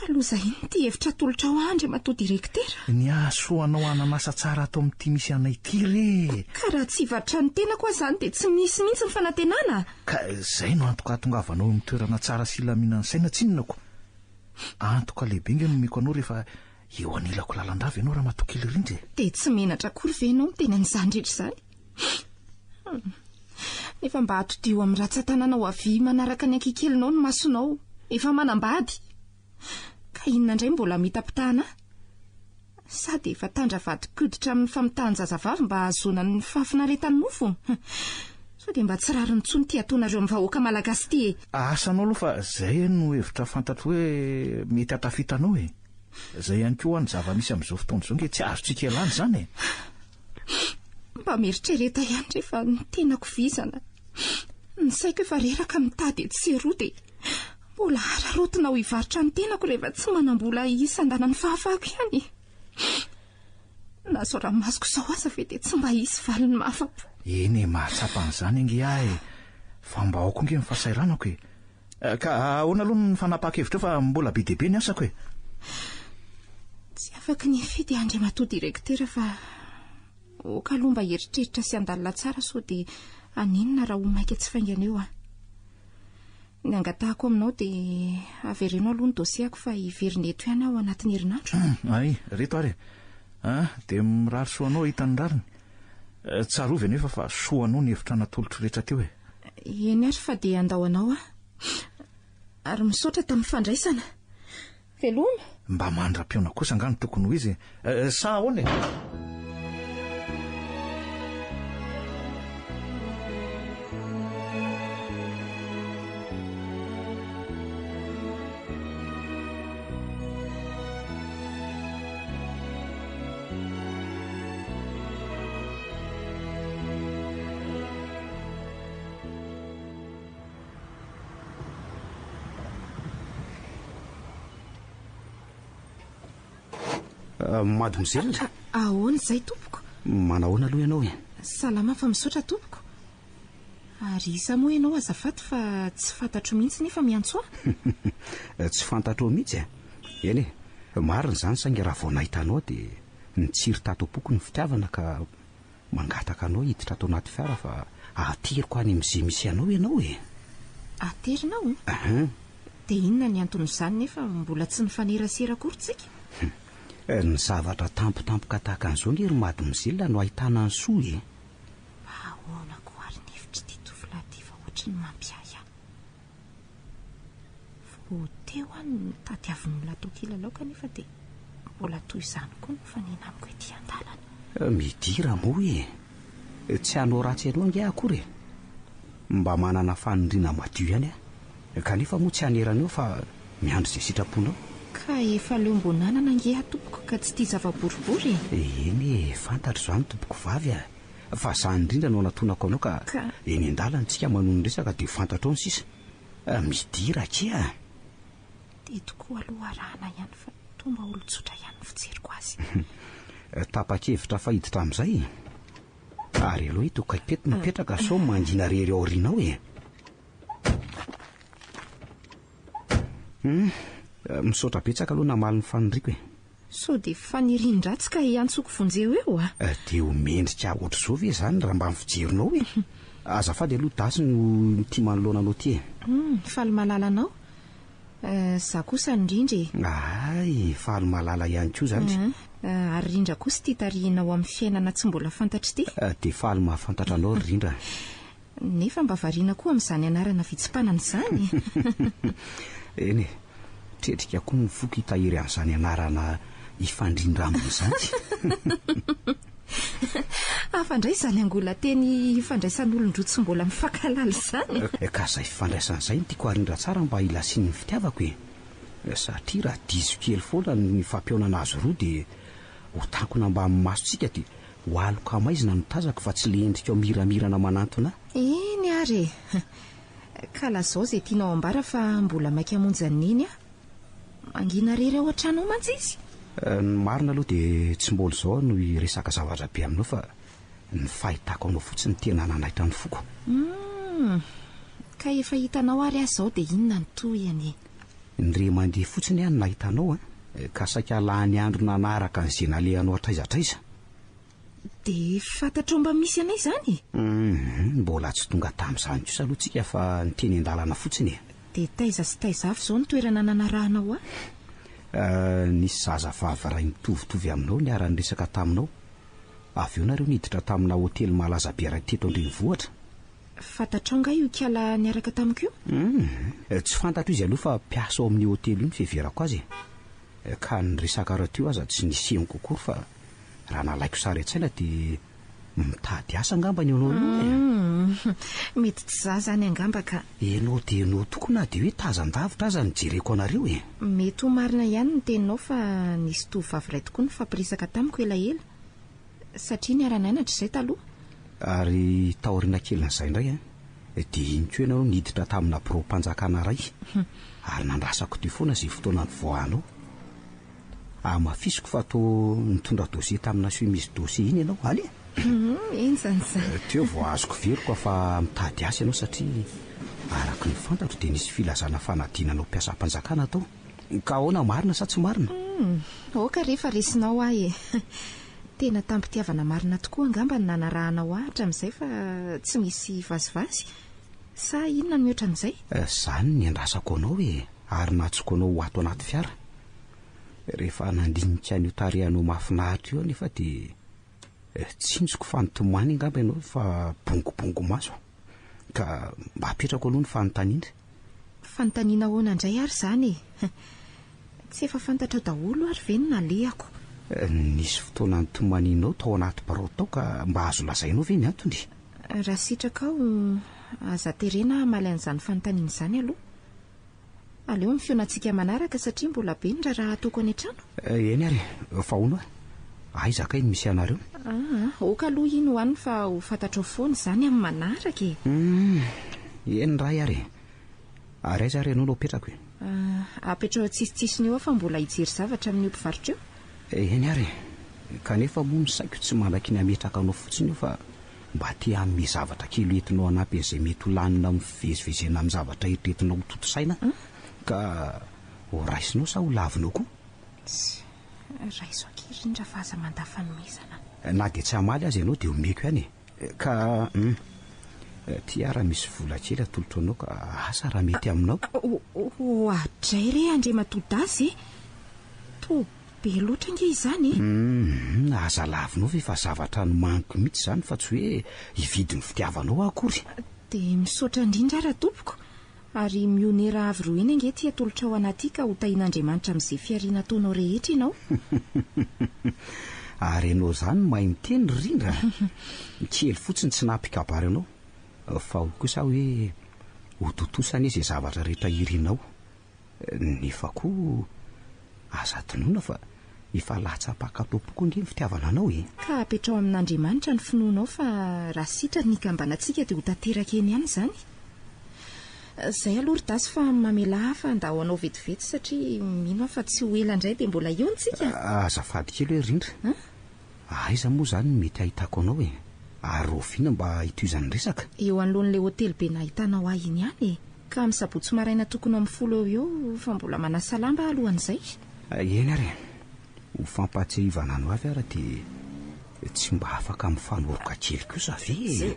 D: Fa loza inona ity hevitra atolotrao ahy Andriamatoa Direktera?
F: Ny hahasoa anao hanana asa tsara ato amin'ity misy anay ity re!
D: Ka raha tsy hivarotra ny tenako aho izany dia tsy misy mihitsy ny fanantenana?
F: Ka izay no antoka hahatongavanao eo amin'ny toerana tsara sy hilaminan'ny saina tsinona ko! Antoka lehibe ange no omeko anao rehefa eo anilako lalandava ianao Ramatoa kely rindra e!
D: Dia tsy menatra akory ve ianao miteny an'izany rehetra izany? Nefa mba atodiho amin'ny ratsan-tananao havia manaraka ny ankikelinao ny masonao, efa manambady. Ka inona indray mbola mitapitahana ahy? Sa dia efa tandra vadin-koditra amin'ny famitahan-jazavavy mba hahazoana ny fahafinaretan'ny nofo? Sao dia mba tsy rariny intsony ity ataonareo amin'ny vahoaka malagasy ity e!
F: Asa anao aloha fa izay no hevitra fantatro hoe mety hahatafita anao e! Izay ihany koa hoa ny zava-misy amin'izao fotoana izao ange tsy azontsika ialana izany e!
D: Mba mieritrereta ihany re fa ny tenako vizana. Ny saiko efa reraka mitady etsy sy eroa dia mbola araraotina ho hivarotra ny tenako rehefa tsy manam-bola hisandana ny fahafahako ihany. Na izao ranomasoko izao aza ve dia tsy mba hisy valiny mahafa-po.
F: Eny e, mahatsapa an'izany ange aho e. Fa mba ao koa ange ny fahasahiranako e. Ka ahoana aloha ny fanapahan-kevitra eo fa mbola be dia be ny asako e.
D: Tsy afaky ny hifidy Andriamatoa Direktera fa ok aloha mba hieritreritra sy handalina tsara sao dia haninona raha ho maika tsy faingana eo aho. Ny angatahako aminao dia avereno aloha ny dossier-ko fa hiverina eto ihany aho anatin'ny herinandro.
F: Hay, reto ary e. Ah, dia mirary soa anao hahita ny rariny. Tsarovy anefa fa soa anao ny hevitra natolotro rehetra teo e.
D: Eny ary fa dia handao anao aho. Ary misaotra tamin'ny fandraisana. Veloma!
F: Mba mandra-pihaona kosa angaha no tokony ho izy e. Sa ahoana e?
G: Mademoiselle.
D: Ahoana izay tompoko?
G: Manahoana aloha ianao e?
D: Salama fa misaotra tompoko. Ary iza moa ianao azafady fa tsy fantatro mihitsy nefa miantso
G: ahy? Tsy fantatrao mihitsy e? Eny e, marina izany saingy raha vao nahita anao dia nitsiry tato am-poko ny fitiavana ka Mangataka anao hiditra ato anaty fiara fa ateriko any amin'izay misy anao ianao e!
D: Aterinao?
G: Ahin.
D: Dia inona ny anton'izany nefa mbola tsy nifanerasera akory tsika?
G: Hum. Ny zavatra tampotampoka tahaka an'izao nge ry mademoiselle no ahitana ny soa e!
D: Fa ahoana koa ary ny hevitr'ity tovolahy ity fa ohatry ny mampiahiahy. Vao teo aho no nitady avin'olona atao kilalao kanefa dia mbola toy izany koa no mifanena amiko ety an-dalana.
G: Midira moa e! Tsy hanao ratsy anao ange aho akory e! Mba manana faniriana madio ihany aho. Kanefa moa tsy hanerana eo fa miandry izay sitraponao.
D: Ka efa leom-bonanana ange aho tompoko ka tsy tia zava-boribory
G: e! Eny e, fantatro izany tompoko vavy a! Fa izany indrindra no anatonako anao ka eny an-dalana isika manohy ny resaka dia ho fantatrao ny sisa. Midira akia a!
D: Dia tokoa aloha arahana ihany fa toa mba olon-tsotra ihany ny fijeriko azy.
G: Tapa-kevitra fa hiditra amin'izay? Ary aleo ito kaipety mipetraka sao mangina rery ao aoriana ao e! Hum, misaotra betsaka aloha namaly ny faniriako e!
D: Sao dia fanirian-dratsy ka hiantsoko vonjeo eo a!
G: Dia ho mendrika ohatr'izao ve izany raha mba ny fijerinao e? Azafady aloha Dasy no ity manoloana anao ity e!
D: Hum, faly mahalala anao. Za kosa ny Rindra e!
G: Hay, faly mahalala ihany koa zany.
D: Ary Rindra kosa ity tarihinao amin'ny fiainana tsy mbola fantatro ity.
G: Dia faly mahafantatra anao ry Rindra.
D: Nefa mba variana koa amin'izany anarana vitsy-mpanana izany.
G: Eny e, tretrika koa ny foko hitahiry an'izany anarana hifandrindra aminy izany.
D: Hafa indray izany angolan-teny ifandraisan'olon-droa tsy mbola mifankahalala izany.
G: Ka izay fifandraisana izay no tiako harindra tsara mba hilasian'ny fitiavako e! Satria raha diso kely foana ny fampihaonana azy roa dia ho tankona ambany masontsika dia ho aloka maizina no tazako fa tsy le endrikao miramirana manantona
D: ahy. Eny ary e! Ka lazao izay tianao ambara fa mbola maika hamonjy an'i Neny aho. Mangina irery ao an-trano ao mantsy izy.
G: Ny marina aloha dia tsy mbola izao aho no hiresaka zavatra be aminao fa ny fahitako anao fotsiny tena nanaitra ny foko.
D: Humm. Ka efa hitanao ary aho izao dia inona no tohiny e?
G: Ny re mandeha fotsiny aho no nahita anao an, ka saika lany andro nanaraka an'izay nalehanao hatraiza hatraiza.
D: Dia fantatrao mba misy anay izany e?
G: Humm, mbola tsy tonga tamin'izany kosa aloha tsika fa ny teny an-dalana fotsiny e.
D: Dia taiza sy taiza avy izao ny toerana nanarahanao ahy?
G: Euh, nisy zazavavy iray mitovitovy aminao niara-niresaka taminao. Avy eo nareo niditra tamina hotely malaza be iray teto an-drenivohitra.
D: Fantatrao nga io kiala niaraka tamiko io?
G: Humm, tsy fantatro izy aloha fa mpiasa ao amin'io hotely io ny fiheverako azy e. Ka ny resaka teo aza tsy nisy henoko akory fa raha nalaiko sary an-tsaina dia mitady asa angamba ny anao io e.
D: Humm, mety tsy za zany angamba ka.
G: Enao dia enao tokoa na dia hoe tazan-davitra aza no jereko anareo e.
D: Mety ho marina ihany ny teninao fa nisy tovovavy iray tokoa nifampiresaka tamiko elaela. Satria niara-nianatra izay taloha.
G: Ary taoriana kelin'izay indray an, dia iny koa ianao niditra tamina biraom-panjakana iray, ary nandrasako teo foana izay fotoana nivoahanao. Hamafisiko fa toa nitondra dossier tamina chemise dossier iny ianao, allez!
D: Henjana izany.
G: Teo vao azoko veroka fa mitady asa ianao satria araka ny fantatro dia nisy filazana fanadinana ho mpiasam-panjakana tao. Ka ahoana, marina sa tsy marina?
D: Humm, aoka re fa resinao aho e! Tena tam-pitiavana marina tokoa angamba no nanarahanao ahy hatramin'izay fa tsy misy vazivazy. Sa inona no mihoatra an'izay?
G: Izany no niandrasako anao e! Ary natsoko anao ho ato anaty fiara. Rehefa nandinika an'io tarehinao mahafinaritra io aho nefa dia tsinjoko fa nitomany angamba ianao fa bongobongo maso. Ka mba apetrako aloha ny fanontaniana.
D: Fanontaniana ahoana indray ary izany e? Tsy efa fantatrao daholo ary ve ny nalehako?
G: Nisy fotoana nitomanianao tao anaty birao tao ka mba azo lazainao ve ny antony?
D: Raha sitrakao, aza terena hamaly an'izany fanontaniana izany aloha. Aleo ny fihaonantsika manaraka satria mbola be ny raharaha ataoko any an-trano.
G: Eny ary e, fa hono a, aiza kay no misy anareo?
D: Aa, aoka aloha iny ho any fa ho fantatrao foana izany amin'ny manaraka e.
G: Humm, eny ray ary e. Ary aiza ary ianao no apetrako e?
D: Apetrao an-tsisitsisiny eo aho fa mbola hijery zavatra amin'io mpivarotra io.
G: Eny ary e, kanefa moa ny saiko tsy manaiky ny hametraka anao fotsiny eo fa Mba te hanome zavatra kely hoentinao hanampy an'izay mety ho lanina amin'ny fivezivezena amin'ny zavatra eritreretinao ho tontosaina aho, ka ho raisinao sa ho lavinao koa?
D: Tsia, raiso akia rindra fa aza mandà fanomezana.
G: Na dia tsy hamaly aza ianao dia omeko ihany e! Ka hum, ty ara misy vola kely atolotro anao ka asa raha mety aminao?
D: Oadray re Andriamatoa Dasy e! Toa Be loatra ange izany e!
G: Humm, aza lavinao ve fa zavatra nomaniko mihitsy izany fa tsy hoe hividy ny fitiavanao aho akory.
D: Dia misaotra indrindra ara tompoko, ary mionera avo roa heny ange ity atolotrao anah ity ka ho tahian'Andriamanitra amin'izay fihariana ataonao rehetra ianao.
G: Ary ianao izany mahay miteny ry Rindra a! Kely fotsiny tsy naha mpikabary anao. Fa hoy kosa aho hoe ho tontosa anie izay zavatra rehetra irinao. Nefa koa aza adinoina fa efa latsa-paka ato am-poko ange ny fitiavana anao e!
D: Ka apetraho amin'Andriamanitra ny finoanao fa raha sitrany ny hikambanantsika dia ho tanteraka eny ihany izany. Izay aloha ry Dasy fa mamelà ahy fa ndao hanao vetivety satria mino aho fa tsy ho ela indray dia mbola hihaona isika.
G: Azafady kely hoe Rindra. Aiza moa izany no mety hahitako anao e? Ary rahoviana mba hitohizan'ny resaka?
D: Eo anoloan'ilay hotely be nahitanao ahy iny ihany e! Ka amin'ny sabotsy maraina tokony ho amin'ny folo eo ho eo fa mbola manasa lamba aho alohan'izay.
G: Eny ary e! Ho fampahatsiahivana anao avy ary dia tsy mba afaka mifanoroka kely kosa ve e?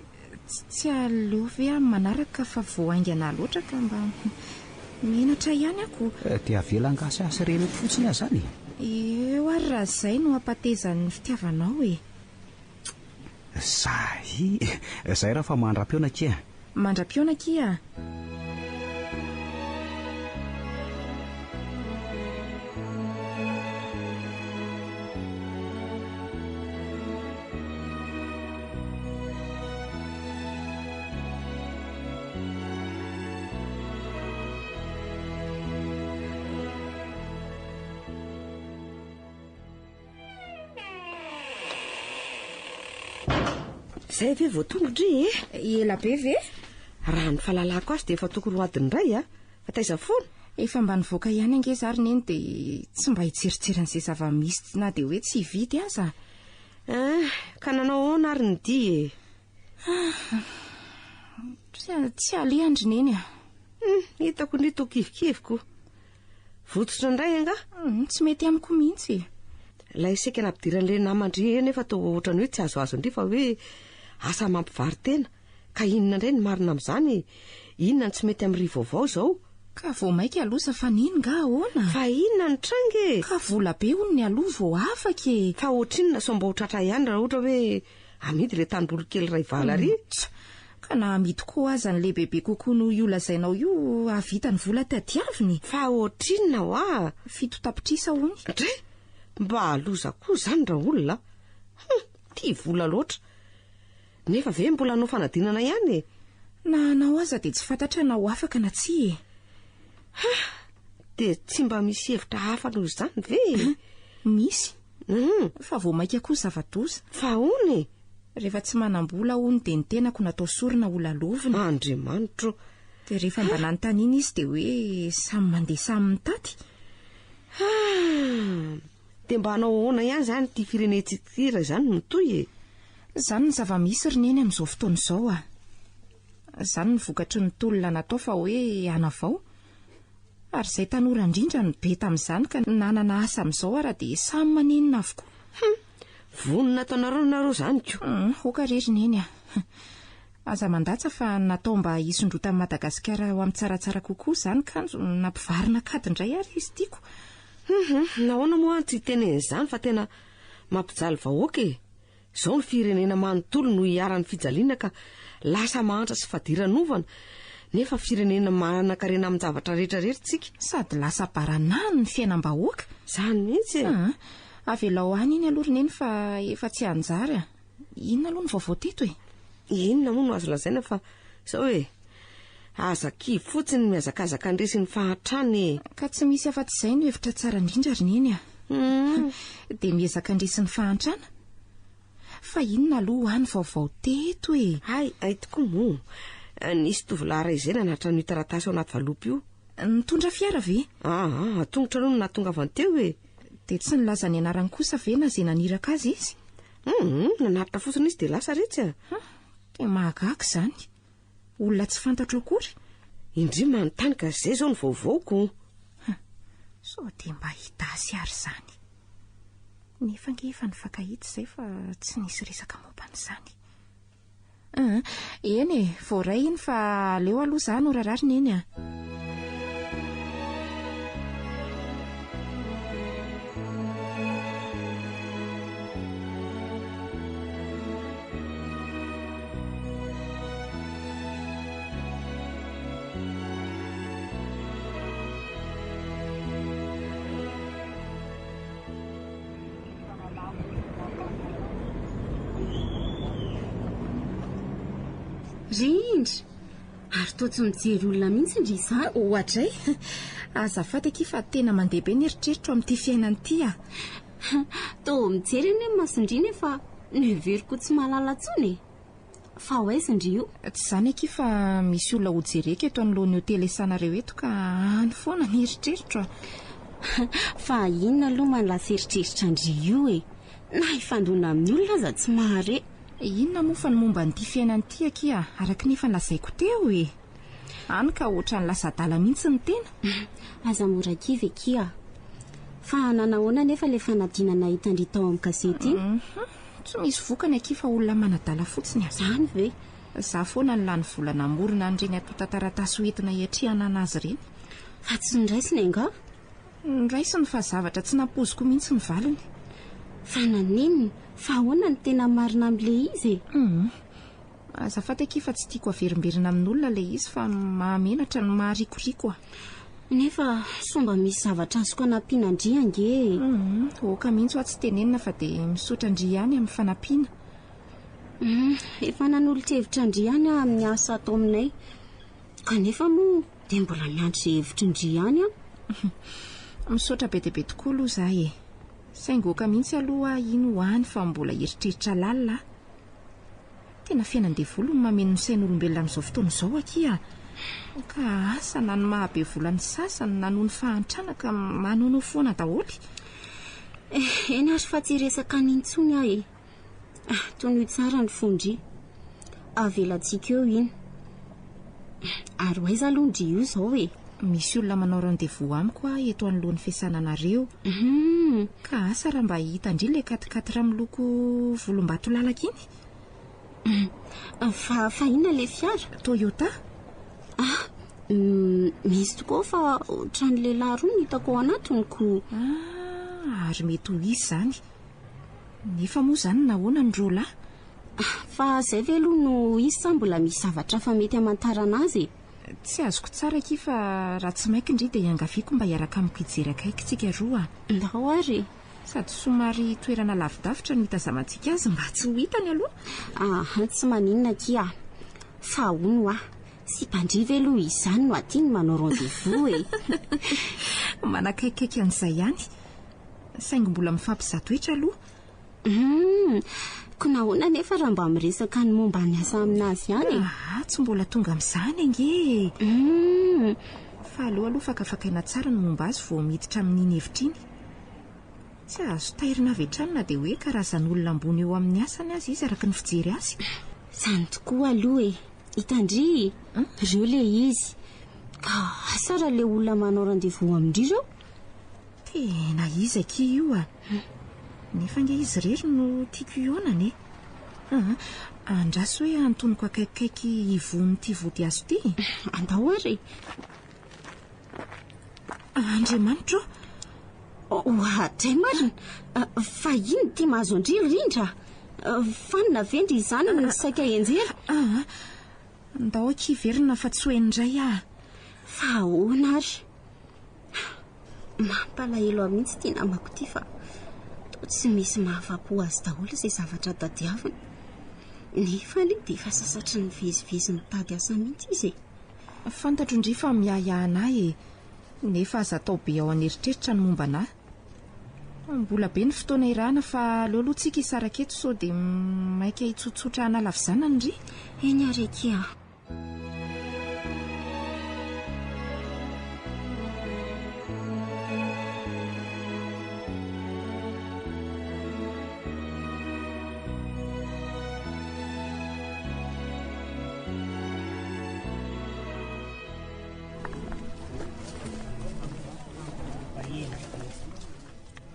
D: Tsy aleo ve amin'ny manaraka fa vao haingana loatra ka mba menatra ihany aho ko.
G: Dia avela angaha sy reny eto fotsiny aho izany e?
D: Eo ary raha izay no hampatezan'ny fitiavanao e.
G: Zay, zay raha fa mandra-pihaona akia.
D: Mandra-pihaona akia.
E: Zay ve vao tonga ndry e?
D: Ela be ve?
E: Raha ny fahalalako azy dia efa tokony ho adiny iray a! Fa taiza foana?
D: Efa mba nivoaka ihany ange za ry neny dia tsy mba hijerijery an'izay zava-misy na dia hoe tsy hividy aza.
E: Ah, ka nanao ahoana ary ny dia e?
D: Ah, tsy alehany ry neny a.
E: Hmm, hitako ndry toa kivikiviko. Votsotra indray angaha?
D: Hmm, tsy mety amiko mihitsy.
E: Ilay saika nampidiran'ilay naman-dry nefa toa ohatran'ny hoe tsy azoazon-dry fa hoe asa mampivaro-tena. Ka inona indray no marina amin'izany e? Inona no tsy mety amin'ny ry vaovao izao?
D: Ka vao maika loza fa nino nga ahoana?
E: Fa inona no tranga e?
D: Ka vola be hono ny aloha vao afaka e!
E: Fa ohatrinona sao mba ho tratra ihany raha ohatra hoe amidy ilay tanimboly kely iray vala ary?
D: Tsa! Ka na amidy koa aza ny lehibebe kokoa noho io lazainao io hahavita ny vola tadiaviny?
E: Fa ohatrinona hoa?
D: Fito tapitrisa hono.
E: Dray! Mba loza koa izany raolona a! Hum! Tia vola loatra. Nefa ve mbola hanao fanadinana ihany e?
D: Na hanao aza dia tsy fantatra na ho afaka na tsia e.
E: Ha! Dia tsy mba misy hevitra hafa noho izany ve e?
D: Misy.
E: Hum.
D: Fa vao mainka koa zava-doza.
E: Fa ahoana e?
D: Rehefa tsy manam-bola hono dia ny tenako natao sorona ho lalovina.
E: Andriamanitro o!
D: Dia rehefa mba nanontaniana izy dia hoe samy mandeha samy mitaty.
E: Ha! Dia mba hanao ahoana ihany izany ity firenentsika ity raha izany no mitohy e?
D: Izany ny zava-misy ry Neny amin'izao fotoana izao a! Izany ny vokatry ny tolona natao fa hoe hanavao. Ary izay tanora indrindra no be tamin'izany ka nanana asa amin'izao ara dia samy manenina avokoa.
E: Hum! Vonona ataonareo nareo izany ko!
D: Hum! Oka re ry Neny a! Aza mandatsa fa natao mba hisondrotan'i Madagasikara ho amin'ny tsaratsara kokoa izany kanjo nampivarina kady indray ary izy tiako.
E: Hum hum! Nahoana moa aho tsy hiteny an'izany fa tena mampijaly vahoaka e! Izao ny firenena manontolo no iharan'ny fijaliana ka lasa mahantra sy fadiranovana, nefa firenena manankarena amin-javatra rehetra rehetra tsika.
D: Sady lasa baranahiny ny fiainam-bahoaka.
E: Izany mihitsy e!
D: Aa, avelao any iny aloha ry Neny fa efa tsy hanjary a! Inona aloha ny vaovao teto e?
E: Inona moa no azo lazaina fa izao e! Aza kivy fotsiny mihazakazaka handresy ny fahantrana e!
D: Ka tsy misy afa-tsy izay no hevitra tsara indrindra ry Neny a! Dia miezaka handresy ny fahantrana? Fa inona aloha hoa ny vaovao teto e?
E: Hay, hay tokoa moa! Nisy tovolahy iray izay nanatitra an'io taratasy ao anaty valopy io.
D: Nitondra fiara ve?
E: Aa, tongotra aloha no nahatongavany teo e!
D: Dia tsy nilaza ny anarany kosa ve na izay naniraka azy izy?
E: Hum, nanatitra fotsiny izy dia lasa retsy a!
D: Dia mahagaga izany. Olona tsy fantatro akory.
E: Indry manontany ka izay izao no vaovaoko.
D: Hum, sao dia mba hidasy ary izany. Nefa ange efa nifankahita izay fa tsy nisy resaka momba an'izany. Hum, eny e, voaray iny fa aleo aloha izaho no rararina eny a.
C: Rindra! Ary toa tsy mijery olona mihitsy ndry izany.
D: Oadray! Azafady akia fa tena mandeha be ny eritreritro amin'ity fiainana ity ah.
C: Toa mijery anie ny mason-dry nefa noheveriko ho tsy mahalala intsony e! Fa ho aiza ndry io?
D: Tsy izany akia fa misy olona hojereko eto anoloan'ny hotely iasanareo eto ka any foana ny eritreritro a!
C: Fa inona aloha manlasa eritreritra ndry io e! Na hifandona amin'ny olona aza tsy mahare.
D: Inona moa fa ny momba an'ity fiainana ity akia araka ny efa lazaiko teo e! Any ka ohatran'ny lasa adala mihitsy ny tena.
C: Aza mora kivy akia. Fa nanahoana anefa ilay fanadinana hitan-dry tao amin'ny gazety iny?
D: Tsy misy vokany akia fa olona manadala fotsiny a!
C: Izany ve?
D: Za foana no lany vola namorona an'ireny antontan-taratasy hoentina hiatrehana anazy ireny.
C: Fa tsy noraisiny angaha?
D: Noraisiny fa zavatra tsy nampoiziko mihitsy ny valiny.
C: Fa naninona? Fa ahoana no tena marina amin'ilay izy e?
D: Hum. Azafady akia fa tsy tiako averimberina amin'olona ilay izy fa mahamenatra no maharikoriko a.
C: Nefa sao mba misy zavatra azoko anampiana an-dry ange e.
D: Hum, ok mihitsy hoa tsy tenenina fa dia misaotra an-dry ihany amin'ny fanampiana.
C: Hum, efa nanolotra hevitra an-dry ihany aho amin'ny asa ato aminay. Kanefa moa dia mbola miandry izay hevitry ndry ihany aho.
D: Misaotra be dia be tokoa aloha za e. Saingy ok mihitsy aloha iny ho any fa mbola eritreritra lalina aho. Tena fiainan-devoly no mameno ny sain'olombelona amin'izao fotoana izao akia a! Ka asa na ny maha be vola ny sasany na noho ny fahantrana ka manaonao foana daholo.
C: Eny ary fa tsy hiresaka an'iny intsony aho e. Ah, tonoy tsara ny fon-dry. Avelantsika eo iny. Ary ho aiza aloha ndry io izao e?
D: Misy olona manao rendez-vous amiko aho eto anoloan'ny fiasana anareo.
C: Hum.
D: Ka asa raha mba hitan-dry ilay quat-quatre miloko volombatolalaka iny?
C: Fa, fa inona ilay fiara?
D: Toyota.
C: Ah, misy tokoa fa ohatran'ny lehilahy roa no hitako ao anatiny ko.
D: Ah, ary mety ho izy izany. Nefa moa izany nahoana no roa lahy?
C: Fa izay ve aloha no izy sa mbola misy zavatra hafa mety hamantarana azy e?
D: Tsy azoko tsara akia fa raha tsy maika ndry dia iangaviako mba hiaraka amiko hijery akaiky tsika roa a!
C: Ndao ary e!
D: Sady somary toerana lavidavitra no hitazamantsika azy mba tsy ho hitany aloha.
C: Aha, tsy maninona akia. Fa hono hoa, sipan-dry ve aloha izany no aty no manao rendez-vous e?
D: Manakaikaiky an'izay ihany. Saingy mbola mifampizaha toetra aloha.
C: Hum, ko nahoana anefa raha mba miresaka ny momba ny asa aminazy ihany e?
D: Ah, tsy mbola tonga amin'izany ange e.
C: Hum.
D: Fa aleo aloha fakafakaina tsara ny momba azy vao miditra amin'iny hevitra iny. Tsy azo tairina avy hatrany na dia hoe karazan'olona ambony eo amin'ny asany aza izy araka ny fijery azy.
C: Izany tokoa aloha e. Hitan-dry, ireo ilay izy. Ka asa raha ilay olona manao rendez-vous amin-dry ireo?
D: Tena izy akia io a! Nefa ange izy irery no tiako hihaonana e! Aa, andraso hoe antoniko akaikikaiky ivohon'ity vodihazo ity e!
C: Andao ary e!
D: Andriamanitra
C: ô! Oadray marina! Fa inona ity mahazo an-dry ry Rindra? Fanina ve ndry izany no saika hianjera?
D: Aa, ndao akia hiverina fa tsy ho eny indray aho.
C: Fa ahoana ary? Mampalahelo ahy mihitsy ity namako ity fa toa tsy misy mahafa-po azy daholo izay zavatra tadiaviny. Nefa anie dia efa sasatry ny mivezivezy mitady asa mihitsy izy e.
D: Fantatro ndry fa miahiahy an'ahy e. Nefa aza atao be ao an'eritreritra ny momba an'ahy. Mbola be ny fotoana irahana fa aleo aloha tsika hisaraka eto sao dia maika hitsotsotra hanala vizanany ndry.
C: Eny ary akia.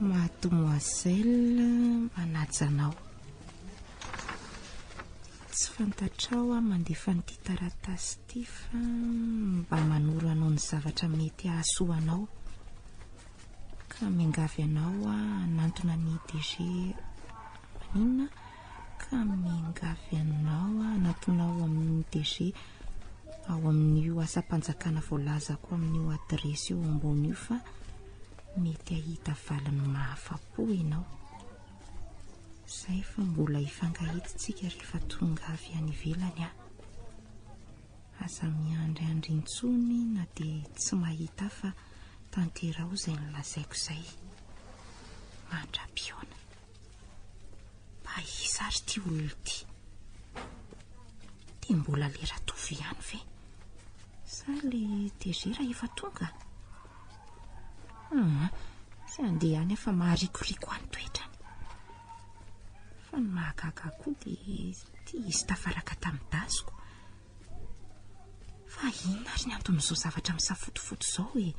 D: Mademoiselle manaja anao. Tsy fantatrao aho mandefa an'ity taratasy ity fa mba manoro anao ny zavatra mety hahasoa anao. Ka miangavy anao aho hanantona ny DG maninona? Ka miangavy anao aho hanantona ao amin'ny DG ao amin'io asam-panjakana voalazako amin'io adiresy eo ambony io fa mety hahita valiny mahafa-po ianao. Zay fa mbola hifankahita tsika rehefa tonga avy any ivelany aho. Aza miandriandry intsony na dia tsy mahita ahy fa tanteraho izay nolazaiko izay. Mandra-pihaona. Mba iza ary ity olona ity? Dia mbola le Ratovo ihany ve? Sa le DG raha efa tonga? Ah, tsy handeha any aho fa maharikoriko ahy ny toetrany. Fa ny mahagaga ahy koa dia ity izy tafaraka tamin'ny dasiko. Fa inona ary ny anton'izao zavatra misafotofoto izao e?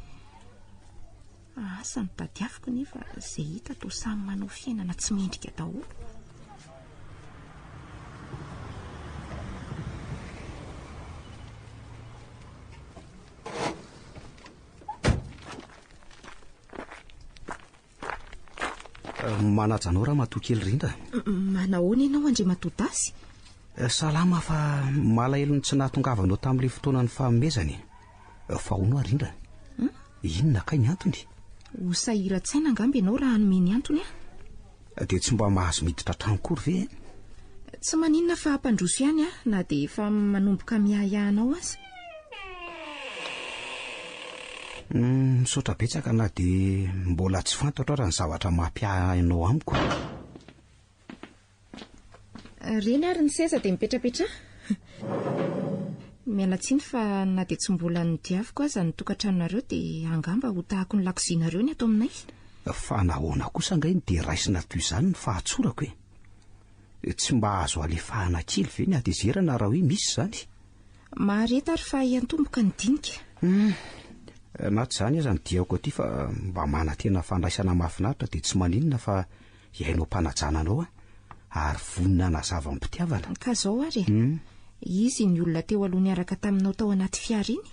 D: Asa no tadiaviko nefa izay hita toa samy manao fiainana tsy mendrika daholo.
G: Manaja anao ramatoa kely Rinda.
D: Manahoana ianao Andriamatoa Dasy?
G: Eh, salama fa malahelo ny tsy nahatongavanao tamin'ilay fotoana ny fanomezana e. Eh, fa hono aho Rindra.
D: Hmm?
G: Inona kay ny antony?
D: Ho sahiran-tsaina angamba ianao raha hanome ny antony aho.
G: Eh, dia tsy mba mahazo miditra an-trano akory ve?
D: Tsy maninona fa hampandroso ihany aho na dia efa manomboka miahiahy anao aza.
G: Hmm, misaotra betsaka na dia mbola tsy fantatro ara ny zavatra mampiahiahy anao amiko.
D: Reny ary ny seza dia mipetrapetraha. Miala tsiny fa na dia tsy mbola nodiaviko aza ny tokantranonareo dia angamba ho tahako ny lakozianareo ny ato aminay.
G: Fa nahoana kosa angaha iny dia raisina toy izany ny fahatsorako e? Tsy mba azo alefahana kely ve ny hatezerana raha hoe misy izany?
D: Mahareta ary fa hiantomboka ny dinika.
G: Hum, na tsy izany aza ny diako aty fa mba manantena fandraisana mahafinaritra dia tsy maninona fa hihaino am-panajana anao aho ary vonona hanazava amim-pitiavana.
D: Ka izao ary e, izy iny olona teo aloha niaraka taminao tao anaty fiara iny?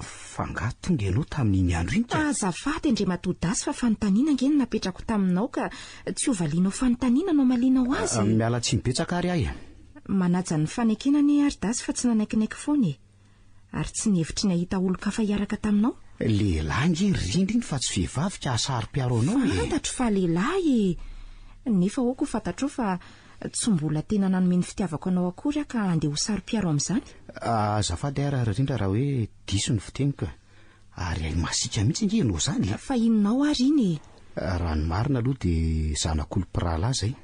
G: Fa angaha tonga ianao tamin'iny andro iny ka?
D: Azafady Andriamatoa Dasy fa fanontaniana ange no napetrako taminao ka tsy ho valianao fanontaniana no hamalianao azy e.
G: Miala tsiny betsaka ary aho e.
D: Manaja ny fanekena anie ary Dasy fa tsy nanaikinaiky foana e. Ary tsy nihevitry ny hahita olon-kafa hiaraka taminao?
G: Lehilahy ange ry Rindra iny fa tsy vehivavy ka hahasaro-piaro anao e!
D: Fantatro fa lehilahy e! Nefa aoka ho fantatrao fa tsy mbola tena nanome ny fitiavako anao akory aho ka handeha ho saro-piaro amin'izany.
G: Azafady ary ry Rindra raha hoe diso ny fiteniko e! Ary hay masiaka mihitsy ange ianao izany e!
D: Fa inonao ary iny e?
G: Raha ny marina aloha dia zanak'olom-pirahalahy izay.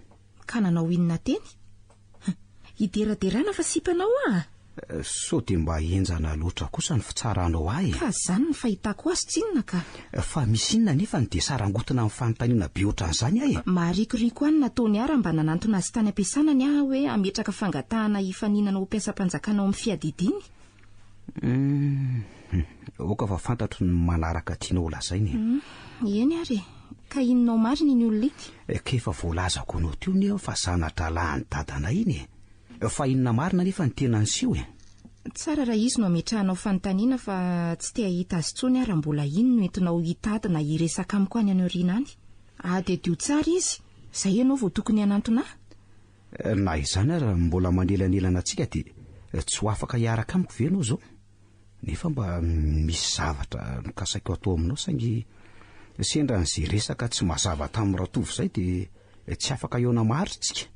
D: Ka nanao inona teny? Hideraderana fa sipanao aho?
G: Sao dia mba henjana loatra kosa ny fitsaranao ahy e?
D: Ka izany ny fahitako azy tsinona ka.
G: Fa misy inona anefa no dia sarangotina amin'ny fanontaniana be ohatran'izany ahy e?
D: Maharikoriko ahy ny nataony ahy raha mba nanantona azy tany am-piasana ny ahy hoe hametraka fangatahana hifaninana ho mpiasam-panjakana ao amin'ny fiadidiany.
G: Hum, aoka fa fantatro ny manaraka tianao ho lazaina e.
D: Hum, eny ary e. Ka inonao marina iny olona iny?
G: Eh, ka efa voalazako anao teo anie fa zana-drahalahin'i dadanay iny e. Fa inona marina anefa ny tena niseho e?
D: Tsara raha izy no ametrahanao fanontaniana fa tsy te hahita azy intsony aho raha mbola iny no entinao hitady na hiresaka amiko any any aoriana any. Adiadio tsara izy, izay ianao vao tokony hanantona ahy.
G: Na izany ara mbola manelanelana antsika dia tsy ho afaka hiaraka amiko ve ianao izao? Nefa mba misy zavatra nokasaiko hatao aminao saingy sendra an'izay resaka tsy mazava tamin'i Ratovo izay dia tsy afaka hihaona maharitra isika.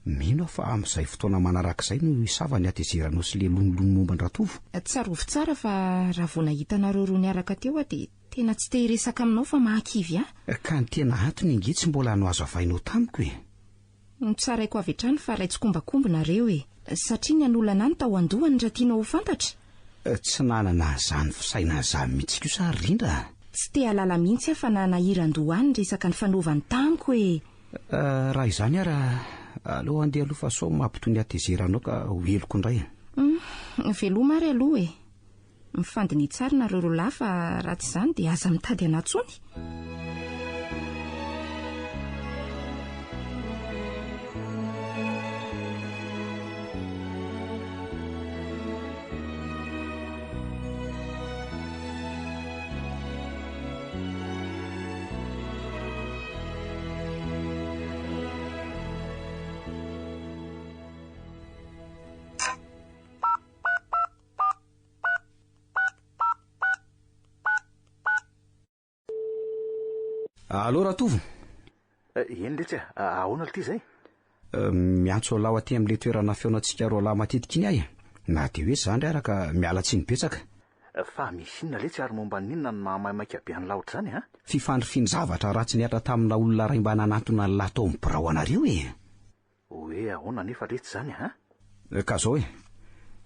G: Mino aho fa amin'izay fotoana manaraka izay no hisava ny hatezeranao sy ilay lonilony momba an-dRatovo.
D: Tsarovy tsara fa raha vao nahita anareo roa niaraka teo aho dia tena tsy te hiresaka aminao fa mahakivy ahy.
G: Ka ny tena antony ange tsy mbola nohazavainao tamiko e!
D: Notsaraiko avy hatrany fa ray tsikombakomba nareo e! Satria ny hanolana ahy no tao an-dohany raha tianao ho fantatra.
G: Tsy nanana an'izany fisainana izany mihitsy kosa ary Rindra a!
D: Tsy te hahalala mihitsy aho fa nanahiran-doha ahy ny resaka nifanaovany tamiko e!
G: Raha izany ary, aleo handeha aloha fa sao mampitony hatezeranao ka ho heloko indray.
D: Hum, veloma ary aloha e! Mifandiniha tsara nareo roalahy fa raha tsy izany dia aza mitady anà tsony.
G: Allo Ratovo.
F: Eh, eny letsy a, ahoana lty izay?
G: Eh, miantso an'lahy aty amin'ilay toerana fihaonantsika roalahy matetika iny aho e. Na dia hoe zandry ara ka miala tsiny betsaka.
F: Fa misy inona letsy ary momba ny inona no mahamaimaika be an'lah ohatr'izany a?
G: Fifandrifian-javatra ratsy nihatra tamina olona iray mba nanantona an'lah tao amin'ny birao anareo e!
F: Hoe ahoana anefa letsy izany a?
G: Ka zao e,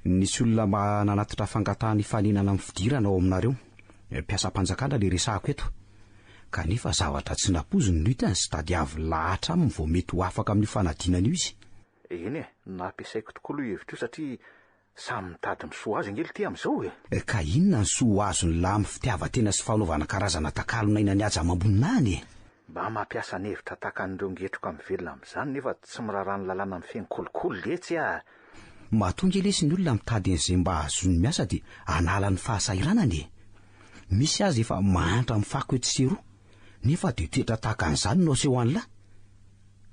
G: nisy olona mba nanatitra fangatahana hifaninana amin'ny fidirana ao aminareo, mpiasam-panjakana le resahako eto. Kanefa zavatra tsy nampoiziny no hitany sy tadiavin'lah hatraminy vao mety ho afaka amin'io fanadinana io izy.
F: Eny e, nampiasaiko tokoa aloha io hevitra io satria samy mitady ny soa ho azy ange lty amin'izao e!
G: Ka inona ny soa ho azon'lah amin'ny fitiavan-tena sy fanaovana karazana takalon'aina ny haja amam-boninahiny e?
F: Mba mampiasa ny hevitra tahaka an'ireo ngetroka mivelona amin'izany nefa tsy miraharaha ny lalàna mifehy ny kolikoly letsy a!
G: Matoa nge lesy ny olona mitady an'izay mba hahazoany miasa dia hanala ny fahasahiranana e! Misy aza efa mahantra amin'ny fako etsy sy eroa nefa dia toetra tahaka an'izany no aseho an'lah!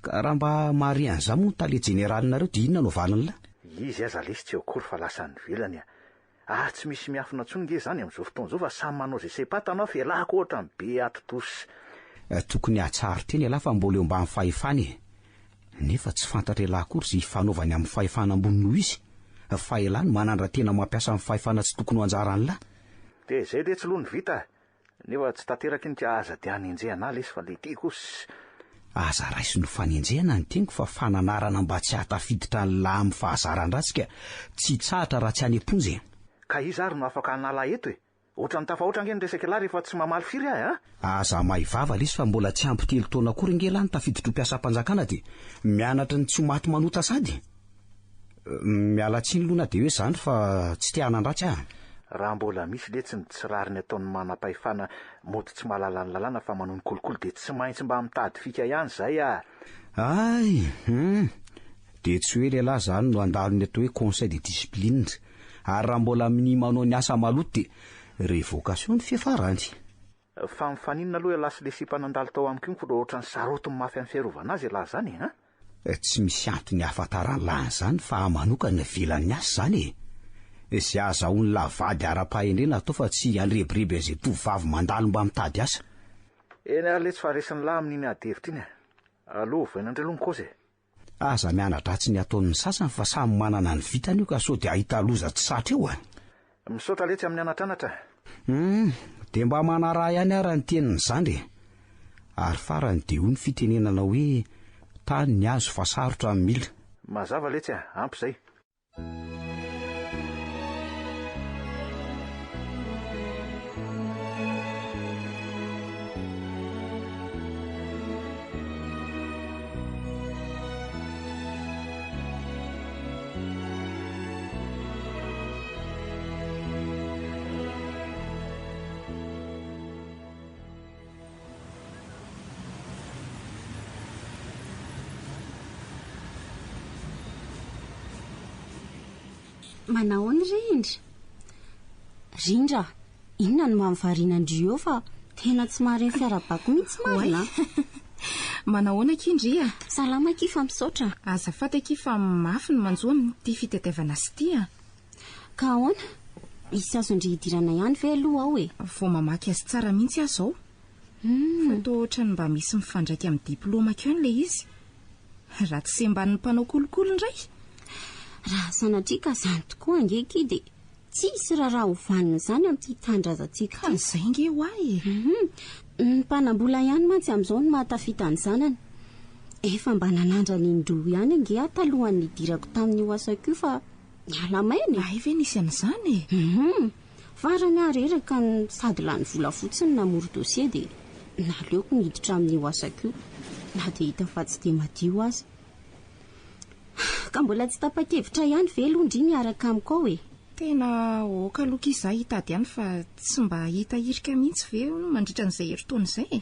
G: Ka raha mba mahare an'izany moa ny tale jeneralinareo dia inona no valin'lah?
F: Izy aza lesy tsy eo akory fa lasa any ivelany a! Ary tsy misy miafina intsony nge izany amin'izao fotoana izao fa samy manao izay saim-patany aho f'ialahy koa ohatran'ny be atidoha sy.
G: Tokony hahatsaro tena ialahy fa mbola eo ambany fahefana e! Nefa tsy fantatr'ialahy akory izay hifanaovany amin'ny fahefana ambony noho izy, fa ialahy no manandra-tena mampiasa ny fahefana tsy tokony ho anjaran'lah.
F: Dia izay letsy aloha no vita Nefa tsy tanteraka iny ka aza dia anenjehana ahy lesy fa le ty kosa.
G: Aza raisina ho fanenjehana ny teniko fa fananarana mba tsy hahatafiditra ny lahy amin'ny fahazaran-dratsy ka tsy hitsahatra raha tsy any am-ponja e.
F: Ka iza ary no afaka hanala ahy eto e? Ohatran'ny tafahoatra ange ny resak'ialahy rehefa tsy mamaly firy ahy a!
G: Aza mahay vava lesy fa mbola tsy ampy telo taona akory ange lahy no tafiditra ho mpiasam-panjakana dia mianatra ny tsy ho maty manota sady. Miala tsiny aloha na dia hoe izany fa tsy te hanan-dratsy aho.
F: Raha mbola misy letsy ny tsy rariny ataon'ny manam-pahefana mody tsy mahalala ny lalàna fa manohy ny kolikoly dia tsy maintsy mba mitady fika ihany izay ah!
G: Hay! Hum! Dia tsy hoe lehilahy izany no handalo ny atao hoe conseil de discipline. Ary raha mbola minia manao ny asa maloto dia révocation ny fiafarany.
F: Fa mifaninona aloha ialahy sy le sipa nandalo tao amiko iny ko ohatran'ny sarotiny mafy amin'ny fiarovana azy ialahy zany e an!
G: Tsy misy antony ahafantaran'lah an'izany fa ahy manokana ivelan'ny asa izany e! Izay ahazahoan'lah vady ara-pahendrena atao fa tsy handrebireby an'izay tovovavy mandalo mba mitady asa.
F: Eny ary letsy fa resin'lah amin'iny ady hevitra iny e! Aleo ovaina indray aloha ny kaozy e!
G: Aza miana-dratsy ny ataon'ny sasany fa samy manana ny vitany io ka sao dia hahita loza tsy zatra eo a!
F: Misaotra letsy amin'ny anatranatra.
G: Hum, dia mba manaraha ihany ara ny tenin'ny zandry e! Ary farany dia hoy ny fitenenana hoe tany ny azo fa sarotra ny mila.
F: Mazava letsy a, ampy izay.
C: Manahoana Rindra? Rindra, inona no mahavariana an-dry eo fa tena tsy mahare ny fiarahabako mihitsy marina a?
D: Manahoana akia ndry a?
C: Salama akia fa misaotra.
D: Azafady akia fa mafy ny manjo amin'ity fitadiavana azy ity a.
C: Ka ahoana? Misy azon-dry hidirana ihany ve aloha ao e?
D: Vao mamaky azy tsara mihitsy aho izao. Fa toa ohatran'ny mba misy mifandraika amin'ny diplaomako ihany ilay izy. Raha tsy sembanin'ny mpanao kolikoly indray.
C: Raha sanatria ka izany tokoa ange akia dia tsisy raharaha ho vanona izany amin'ity tanindrazantsika
D: ity. Ka izay ange ho ahy e!
C: Ny mpanam-bola ihany mantsy amin'izao no mahatafita ny zanany. Efa mba nanandrana indroa ihany ange aho talohan'ny nidirako tamin'io asako io fa niala maina e!
D: Hay ve nisy an'izany e?
C: Hum! Farany aho reraka no sady lany vola fotsiny namory dossier dia naleoko niditra amin'io asako io na dia hita fa tsy dia madio aza. Ka mbola tsy tapa-kevitra ihany ve aloha ndry miaraka amiko ao e?
D: Tena ok aloha ki za hitady ihany fa tsy mba hahita hirika mihitsy ve hono mandritra an'izay herintaona izay e?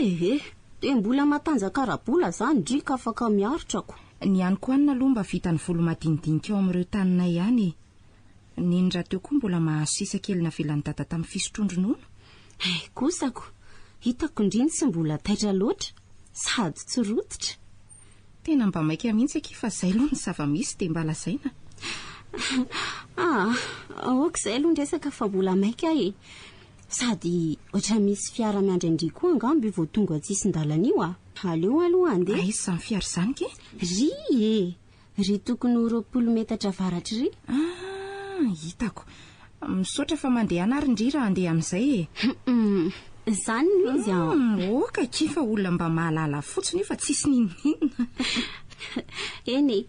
C: Ehe! Dia mbola matanjaka ara-bola zany ndry ka afaka miaritra ko!
D: Ny haniko hanina aloha mba vitan'ny volo madinidinika ao amin'ireo taninay ihany e! Neny rahateo koa mbola mahazo sisa kely navelan'i dada tamin'ny fisotroan-dronono.
C: Hay kosa ko! Hitako ndry ny tsy mbola taitra loatra sady tsy rototra.
D: Tena mba maika mihitsy akia fa zay aloha ny zava-misy dia mba lazaina.
C: Ah, ok izay aloha ny resaka fa mbola maika aho e. Sady ohatran'ny misy fiara miandry an-dry koa angamba io vao tonga an-tsisin-dalana io ah. Aleo aloha handeha.
D: Aiza izany fiara izany kay?
C: Ry e! Ry tokony ho 20 metatra avaratry ry.
D: Ah! Hitako. Misaotra fa mandehana ary ndry raha handeha amin'izay e.
C: Izany no izy an.
D: Ok akia fa olona mba mahalala fotsiny io fa tsisy n'inon'inona.
C: Eny e,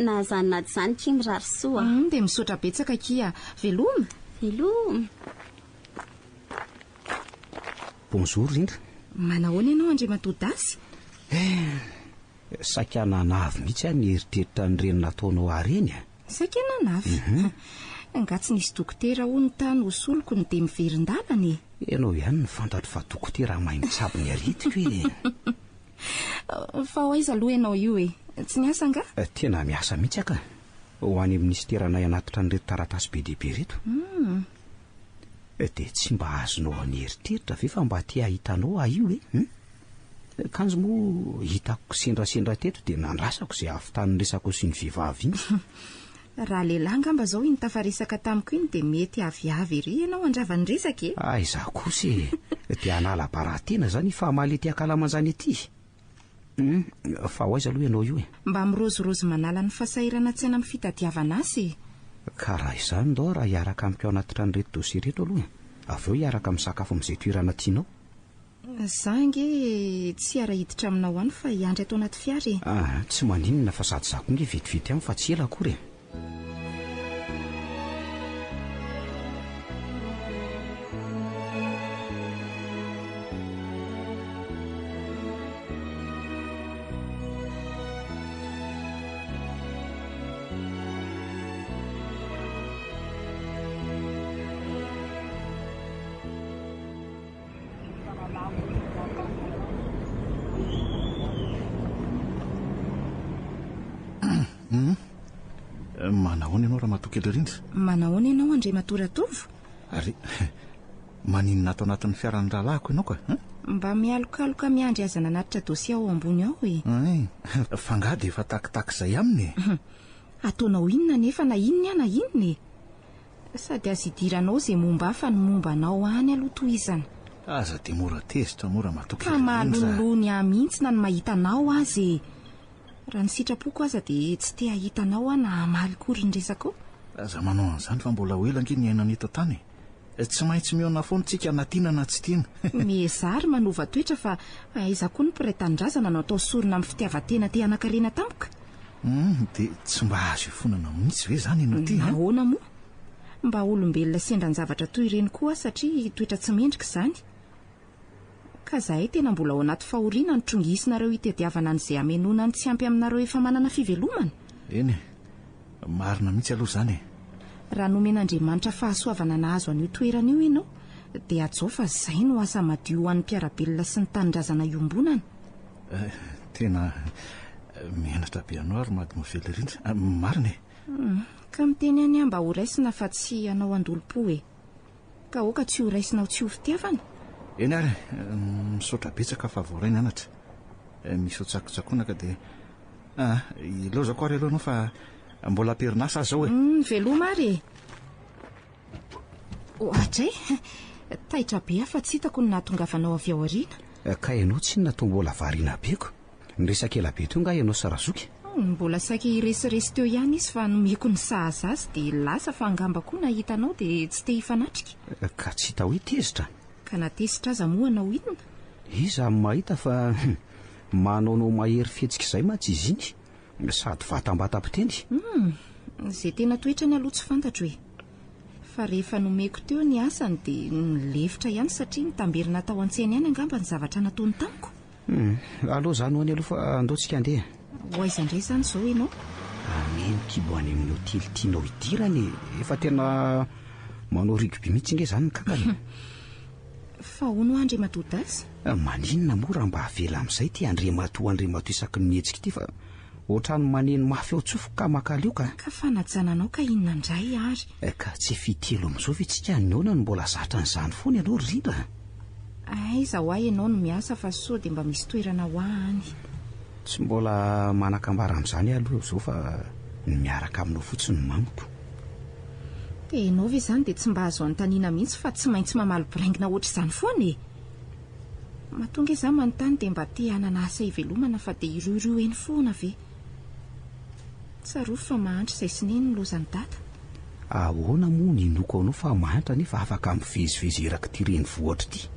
C: na izany na tsy izany kia mirary soa.
D: Dia misaotra betsaka akia. Veloma.
C: Veloma.
G: Bonjour Rindra.
D: Manahoana ianao Andriamatoa Dasy?
G: Eh, saika nanavy mihitsy aho nieritreritra an'ireny nataonao ahy ireny a.
D: Saika nanavy? Angaha tsy nisy dokotera hono tany ho soloko ny dia miverin-dalana e?
G: Ianao ihany no fantatro fa dokotera mahay mitsabo ny aretiko e.
D: Fa ho aiza aloha ianao io e? Tsy miasa angaha?
G: Tena miasa mihitsy aho ka. Ho any amin'ny minisiteranay hanatitra an'ireto taratasy be dia be ireto. Dia tsy mba azonao an'eritreritra ve fa mba te hahita anao aho io e? Hum? Kanjo moa hitako kisendrasendra teto dia nandrasako izay hahavitan'ny resako sy iny vehivavy iny.
D: Raha lehilahy angamba izao iny tafaresaka tamiko iny dia mety aviavy ery ianao handrava ny resaka e!
G: Aiza kosa e! Dia hanala bara-tena izany hifamaly ety ankalamanjana ety? Hum, fa ho aiza aloha ianao io e?
D: Mba mirozirozy manala ny fasahiranan-tsaina amin'ny fitadiavana asa e!
G: Ka raha izany ndao raha hiaraka amiko ao anaty trano ireto dossier ireto aloha e! Avy eo hiaraka misakafo amin'izay toerana tianao.
D: Za ange tsy hiara-hiditra aminao any fa hiandry ato anaty fiara e!
G: Ah, tsy maninona fa sady za koa nge vetivety any fa tsy ela akory e! Hum. Manahoana ianao Ramatoa kely Rindra?
D: Manahoana ianao Andriamatoa Ratovo?
F: Ary maninona ato anatin'ny fiaran'ny rahalahiko ianao ka? Hein?
D: Mba mialokaloka miandry azy nanatitra dossier ao ambony ao e.
F: Hein, fa angaha dia efa takitaky izay aminy e?
D: Ataonao inona anefa na inona aho na inona e? Sady aza idiranao izay momba ahy fa ny momba anao any aloha tohizana.
F: Aza dia mora tezitra moa Ramatoa
D: Ka
F: kely Rindra a.
D: mahalonilony ahy mihitsy na ny mahita anao aza e. Raha ny sitrapoko aza dia tsy te hahita anao aho na hamaly akory ny resakao.
F: Aza manao an'izany fa mbola ho ela ange ny iainana eto an-tany e. Tsy maintsy mihaona foana tsika na tiana na tsy tiana.
D: Miezaha ry manova toetra fa aiza koa ny mpiray tanindrazana no atao sorona amin'ny fitiavan-tena te hanan-karena tampoka?
F: Hum, dia tsy mba azo ifonana mihitsy ve izany ianao ity an?
D: Nahoana moa? Mba olombelona sendran-javatra toy ireny koa aho satria toetra tsy mendrika izany. Ka zahay tena mbola ao anaty fahoriana no trongisinareo hitediavana an'izay hamenoana ny tsy ampy aminareo efa manana fivelomana?
F: Eny e, marina mihitsy aloha izany e.
D: Raha nomen'Andriamanitra fahasoavana nahazo an'io toerana io ianao dia hajao fa izay no asa madio ho an'ny mpiara-belona sy ny tanindrazana iombonana.
F: Eh, tena menatra be anao ary mademoiselle Rindra. Marina e.
D: Ka miteny ihany aho mba ho raisina fa tsy hanao andolom-po e. Ka aoka tsy ho raisina ho tsy ho fitiavana.
F: Eny ary e, misaotra betsaka fa voaray ny anatra. Misy ho tsakotsakona ka dia ah, ilaozako ary aloha ianao fa mbola am-perinasa aho izao e.
D: Veloma ary e. Oadray, taitra be aho fa tsy hitako ny nahatongavanao avy ao aoriana.
G: Ka ianao tsinona toa mbola variana be ko. Niresaka ela be teo nga ianao sy Razoky?
D: Mbola saika hiresirесy teo ihany izy fa nomeko ny sahaza azy dia lasa fa angamba koa nahita anao dia tsy te hifanatrika.
G: Ka tsy hita hoe tezitra?
D: Ka na tezitra aza moa hanao inona?
G: Iza no mahita fa manaonao mahery fihetsika izay mantsy izy iny. Sady vatambatam-piteny.
D: Hum, izay tena toetrany aloha tsy fantatro e. Fa rehefa nomeko teo ny asany dia nilefitra ihany satria nitamberina tao an-tsainy ihany angamba ny zavatra nataony tamiko.
G: Hum, aleo za no any aloha fa andao tsika handeha.
D: Ho aiza indray izany izao ianao?
G: Ameno kibo any amin'ny hotely tianao hidirana e. Efa tena manao rugby mihitsy nge izany ny kankana e.
D: Fa hono hoa Andriamatoa Dax?
G: Maninona moa raha mba avela amin'izay ity Andriamatoa Andriamatoa isaky ny mihetsika ity fa ohatran'ny maneno mafy ao an-tsofiko ka mankaleo ka.
D: Ka fanajana anao ka inona indray ary?
G: Ka tsy fitelo amin'izao ve tsika nihaona no mbola zatra an'izany foana ianao ry Rindra a?
D: Aiza hoa ianao no miasa fa sao dia mba misy toerana ho ahy any?
G: Tsy mbola manan-kambara amin'izany aho aloha izao fa ny miaraka aminao fotsiny no mamiko.
D: Dia ianao ve izany dia tsy mba azo anontaniana mihitsy fa tsy maintsy mamaly boraingina ohatr'izany foana e? Matoa ange izaho manontany dia mba te hanana asa hivelomana fa dia iriorio eny foana ve? Tsarovy fa mahantra izay sy neny ny lozan'i dada.
G: Ahoana moa no inoako anao fa mahantra nefa afaka mivezivezy erak'ity renivohitra ity?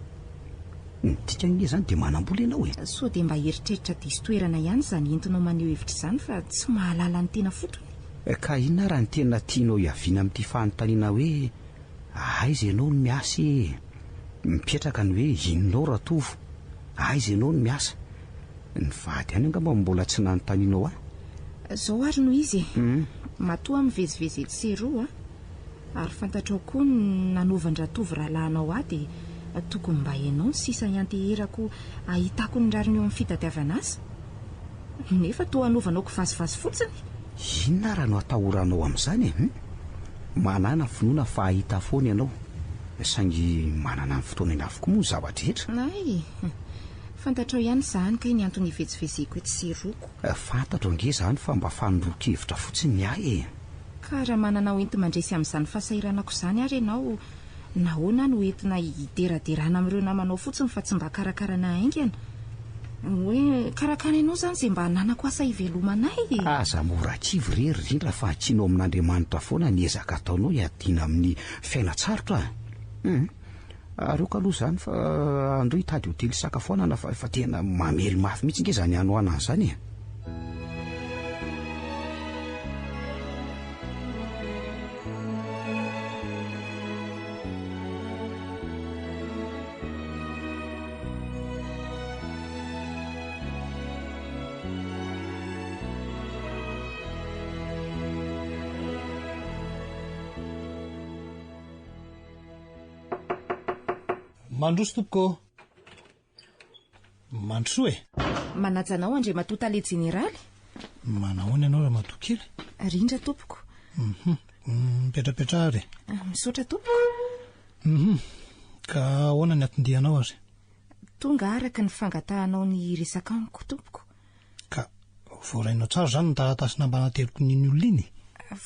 G: Ny dikany anie izany dia manam-bola ianao e!
D: Sao dia mba eritreritra diso toerana ihany izany entinao maneho hevitra izany fa tsy mahalala ny tena fotony?
G: Ka inona ary ny tena tianao hiaviana amin'ity fanontaniana hoe aiza ianao no miasa e? Mipetraka ny hoe inona ao Ratovo? Aiza ianao no miasa? Ny vady ihany angamba no mbola tsy nanontanianao ahy.
D: Izao ary no izy e! Matoa aho mivezivezy etsy sy eroa ary fantatrao koa ny nanaovan-dRatovo rahalahinao ahy dia tokony mba ianao no sisa ianteherako ahitako ny rariny eo amin'ny fitadiavana asa. Nefa toa anaovanao kivazivazy fotsiny.
G: Inona ara no atahoranao amin'izany e? Hum? Manàna finoana fa hahita foana ianao. Saingy manana ny fotoanany avokoa moa ny zava-drehetra.
D: Hay! Fantatrao ihany izany kay ny antony ivezivezeko etsy sy eroako.
G: Fantatro ange izany fa mba fanoroan-kevitra fotsiny ny ahy e!
D: Ka raha manana ho enti-mandresy amin'izany fahasahiranako izany ary ianao, nahoana aho no entina hideraderana amin'ireo namanao fotsiny fa tsy mba karakarana haingana? Hoe karakarainao izany izay mba hananako asa hivelomanay e!
G: Aza mora kivy re ry Rindra fa ankino amin'Andriamanitra foana ny ezaka ataonao hiadiana amin'ny fiainan-tsarotra a! Hum. Ary aoka aloha izany fa andao hitady hotely hisakafoanana fa efa tena mamely mafy mihitsy ange izany hanoanana izany e!
H: Mandroso tompoko ô! Mandrosoa e!
D: Manaja anao Andriamatoa Tale Jeneraly.
H: Manahoana ianao Ramatoa kely?
D: Rindra tompoko.
H: Mhm. Mipetrapetraha ary e.
D: Ah, misaotra tompoko.
H: Mhm. Ka ahoana ny atondianao ary?
D: Tonga araka ny fangatahanao ny resaka amiko tompoko.
H: Ka voarainao tsara izany ny taratasy nampananteriko n'iny olona iny?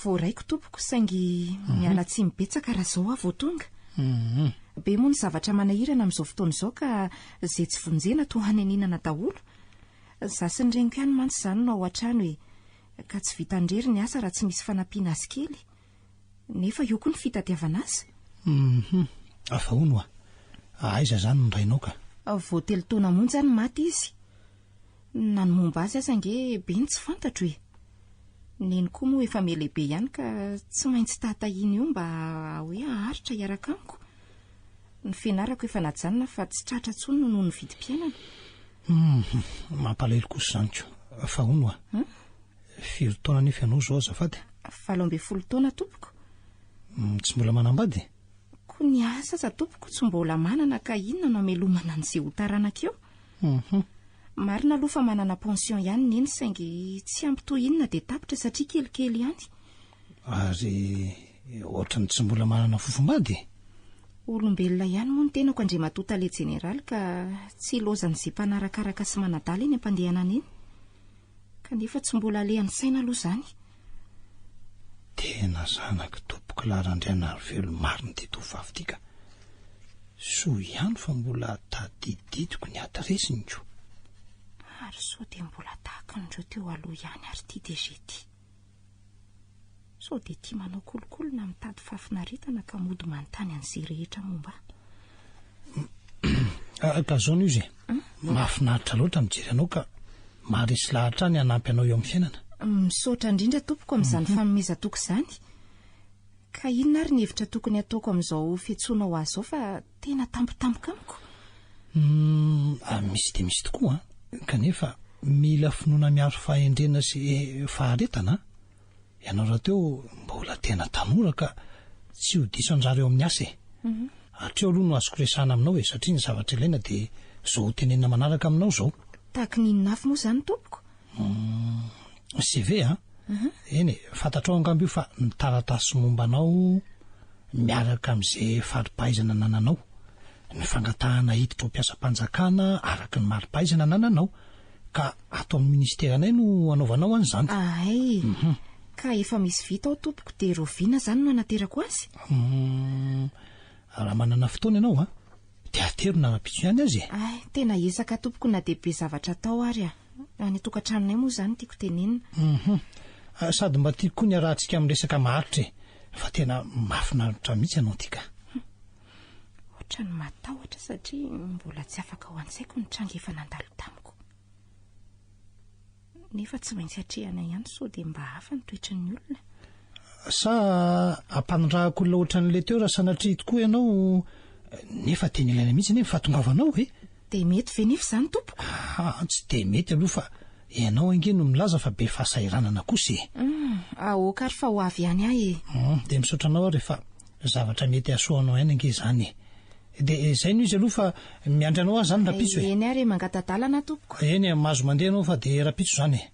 D: Voaraiko tompoko saingy mhm. miala tsiny betsaka raha izao aho vao tonga.
H: Mhm.
D: Be moa ny zavatra manahirana amin'izao fotoana izao ka izay tsy vonjena toa haneninana daholo. Za sy ny reniko ihany mantsy izany no ao an-trano e. Ka tsy vitan-drery ny asa raha tsy misy fanampiana azy kely. Nefa eo koa ny fitadiavana asa.
H: Mhm. Fa hono hoa, aiza izany ny rainao ka?
D: Vao telo taona monja no maty izy. Na ny momba azy aza ange be ny tsy fantatro e. Neny koa moa efa mihalehibe ihany ka tsy maintsy tahatahina eo mba hoe haharitra hiaraka amiko. Ny fianarako efa najanona fa tsy tratra intsony noho ny vidim-piainana.
H: Hum, mampalahelo kosa izany ko. Fa hono hoa, firy taona anefa ianao izao azafady?
D: 18 taona tompoko.
H: Tsy mbola manambady?
D: Koa ny asa aza tompoko tsy mbola manana ka inona no hamelomana an'izay ho taranaka eo?
H: Hum.
D: Marina aloha fa manana pension ihany neny saingy tsy ampy toy inona dia tapitra satria kelikely ihany.
H: Ary ohatran'ny tsy mbola manana fofombady e?
D: Olombelona ihany moa ny tenako Andriamatoa Tale Jeneraly ka tsy ilaozan'izay mpanarakaraka sy manadala eny am-pandehanana eny. Kanefa tsy mbola alehan'ny saina aloha izany.
H: Tena zanak'i Tompokolahy Randrianarivelo marina ity tovovavy ity ka. Soa ihany fa mbola tadididiko ny adiresiny ko.
D: Ary sao dia mbola tahaka an'ireo teo aloha ihany ary ity DG ity. Sao dia tia manao kolikoly na mitady fahafinaretana ka mody manontany an'izay rehetra momba ahy.
H: Ah, ka zao no izy e. Mahafinaritra loatra mijery anao ka maharesy lahatra ahy ny hanampy anao eo amin'ny fiainana.
D: Misaotra indrindra tompoko amin'izany mhm. fanomezan-toky izany. Ka inona ary ny hevitra tokony hataoko amin'izao fiantsoanao ahy izao fa tena tampotampoka amiko?
H: Hmm, ah, misy dia misy tokoa an. Kanefa mila finoana miaro fahendrena sy eh, faharetana. Ianao rahateo mbola tena tanora ka tsy ho diso anjara eo amin'ny asa e. Mhm. Hatreo aloha no azoko resahana aminao e, satria ny zavatra ilaina dia izao ho tenenina manaraka aminao izao.
D: Tahaky ny inona avy moa izany tompoko?
H: Hmm, CV a? Mhm. Eny e, fantatrao angamba io fa ny taratasy momba anao miaraka amin'izay fari-pahaizana anananao, ny fangatahana hiditra ho mpiasam-panjakana araka ny mari-pahaizana anananao. Ka ato amin'ny ministeranay no anaovanao an'izany.
D: Ahay. Mhm. Ka efa misy vita ao tompoko dia rahoviana izany no hanaterako azy?
H: Hum, raha manana fotoana ianao an, dia atero na rahampitso ihany aza e.
D: Ay, tena ezaka tompoko na dia be zavatra atao ary a. Any an-tokantranonay moa izany tiako tenenina.
H: Mhm. Ah, sady mba tiako koa ny arahantsika miresaka maharitra e. Fa tena mahafinaritra mihitsy ianao ity ka.
D: Ohatran'ny matahotra satria mbola tsy afaka ao an-tsaiko ny tranga efa nandalo tamiko. Nefa tsy maintsy atrehana ihany sao dia mba hafa ny toetry ny olona.
H: Sa ampanondrahako olona ohatran'ilay teo raha sanatria tokoa ianao nefa tena ilaina mihitsy anie ny fahatongavanao e!
D: Dia mety ve nefa izany tompoko?
H: Aa, tsy dia mety aloha fa ianao ange no milaza fa be fahasahiranana kosa e!
D: Hum, aoka ary fa ho avy ihany aho e!
H: Hum, dia misaotra anao aho rehefa zavatra mety hahasoa anao ihany ange izany e! Dia izay no izy aloha fa miandry anao aho izany rahampitso e!
D: Eny ary e, mangata-dalana tompoko.
H: Eny e, mahazo mandeha ianao fa dia rahampitso izany e!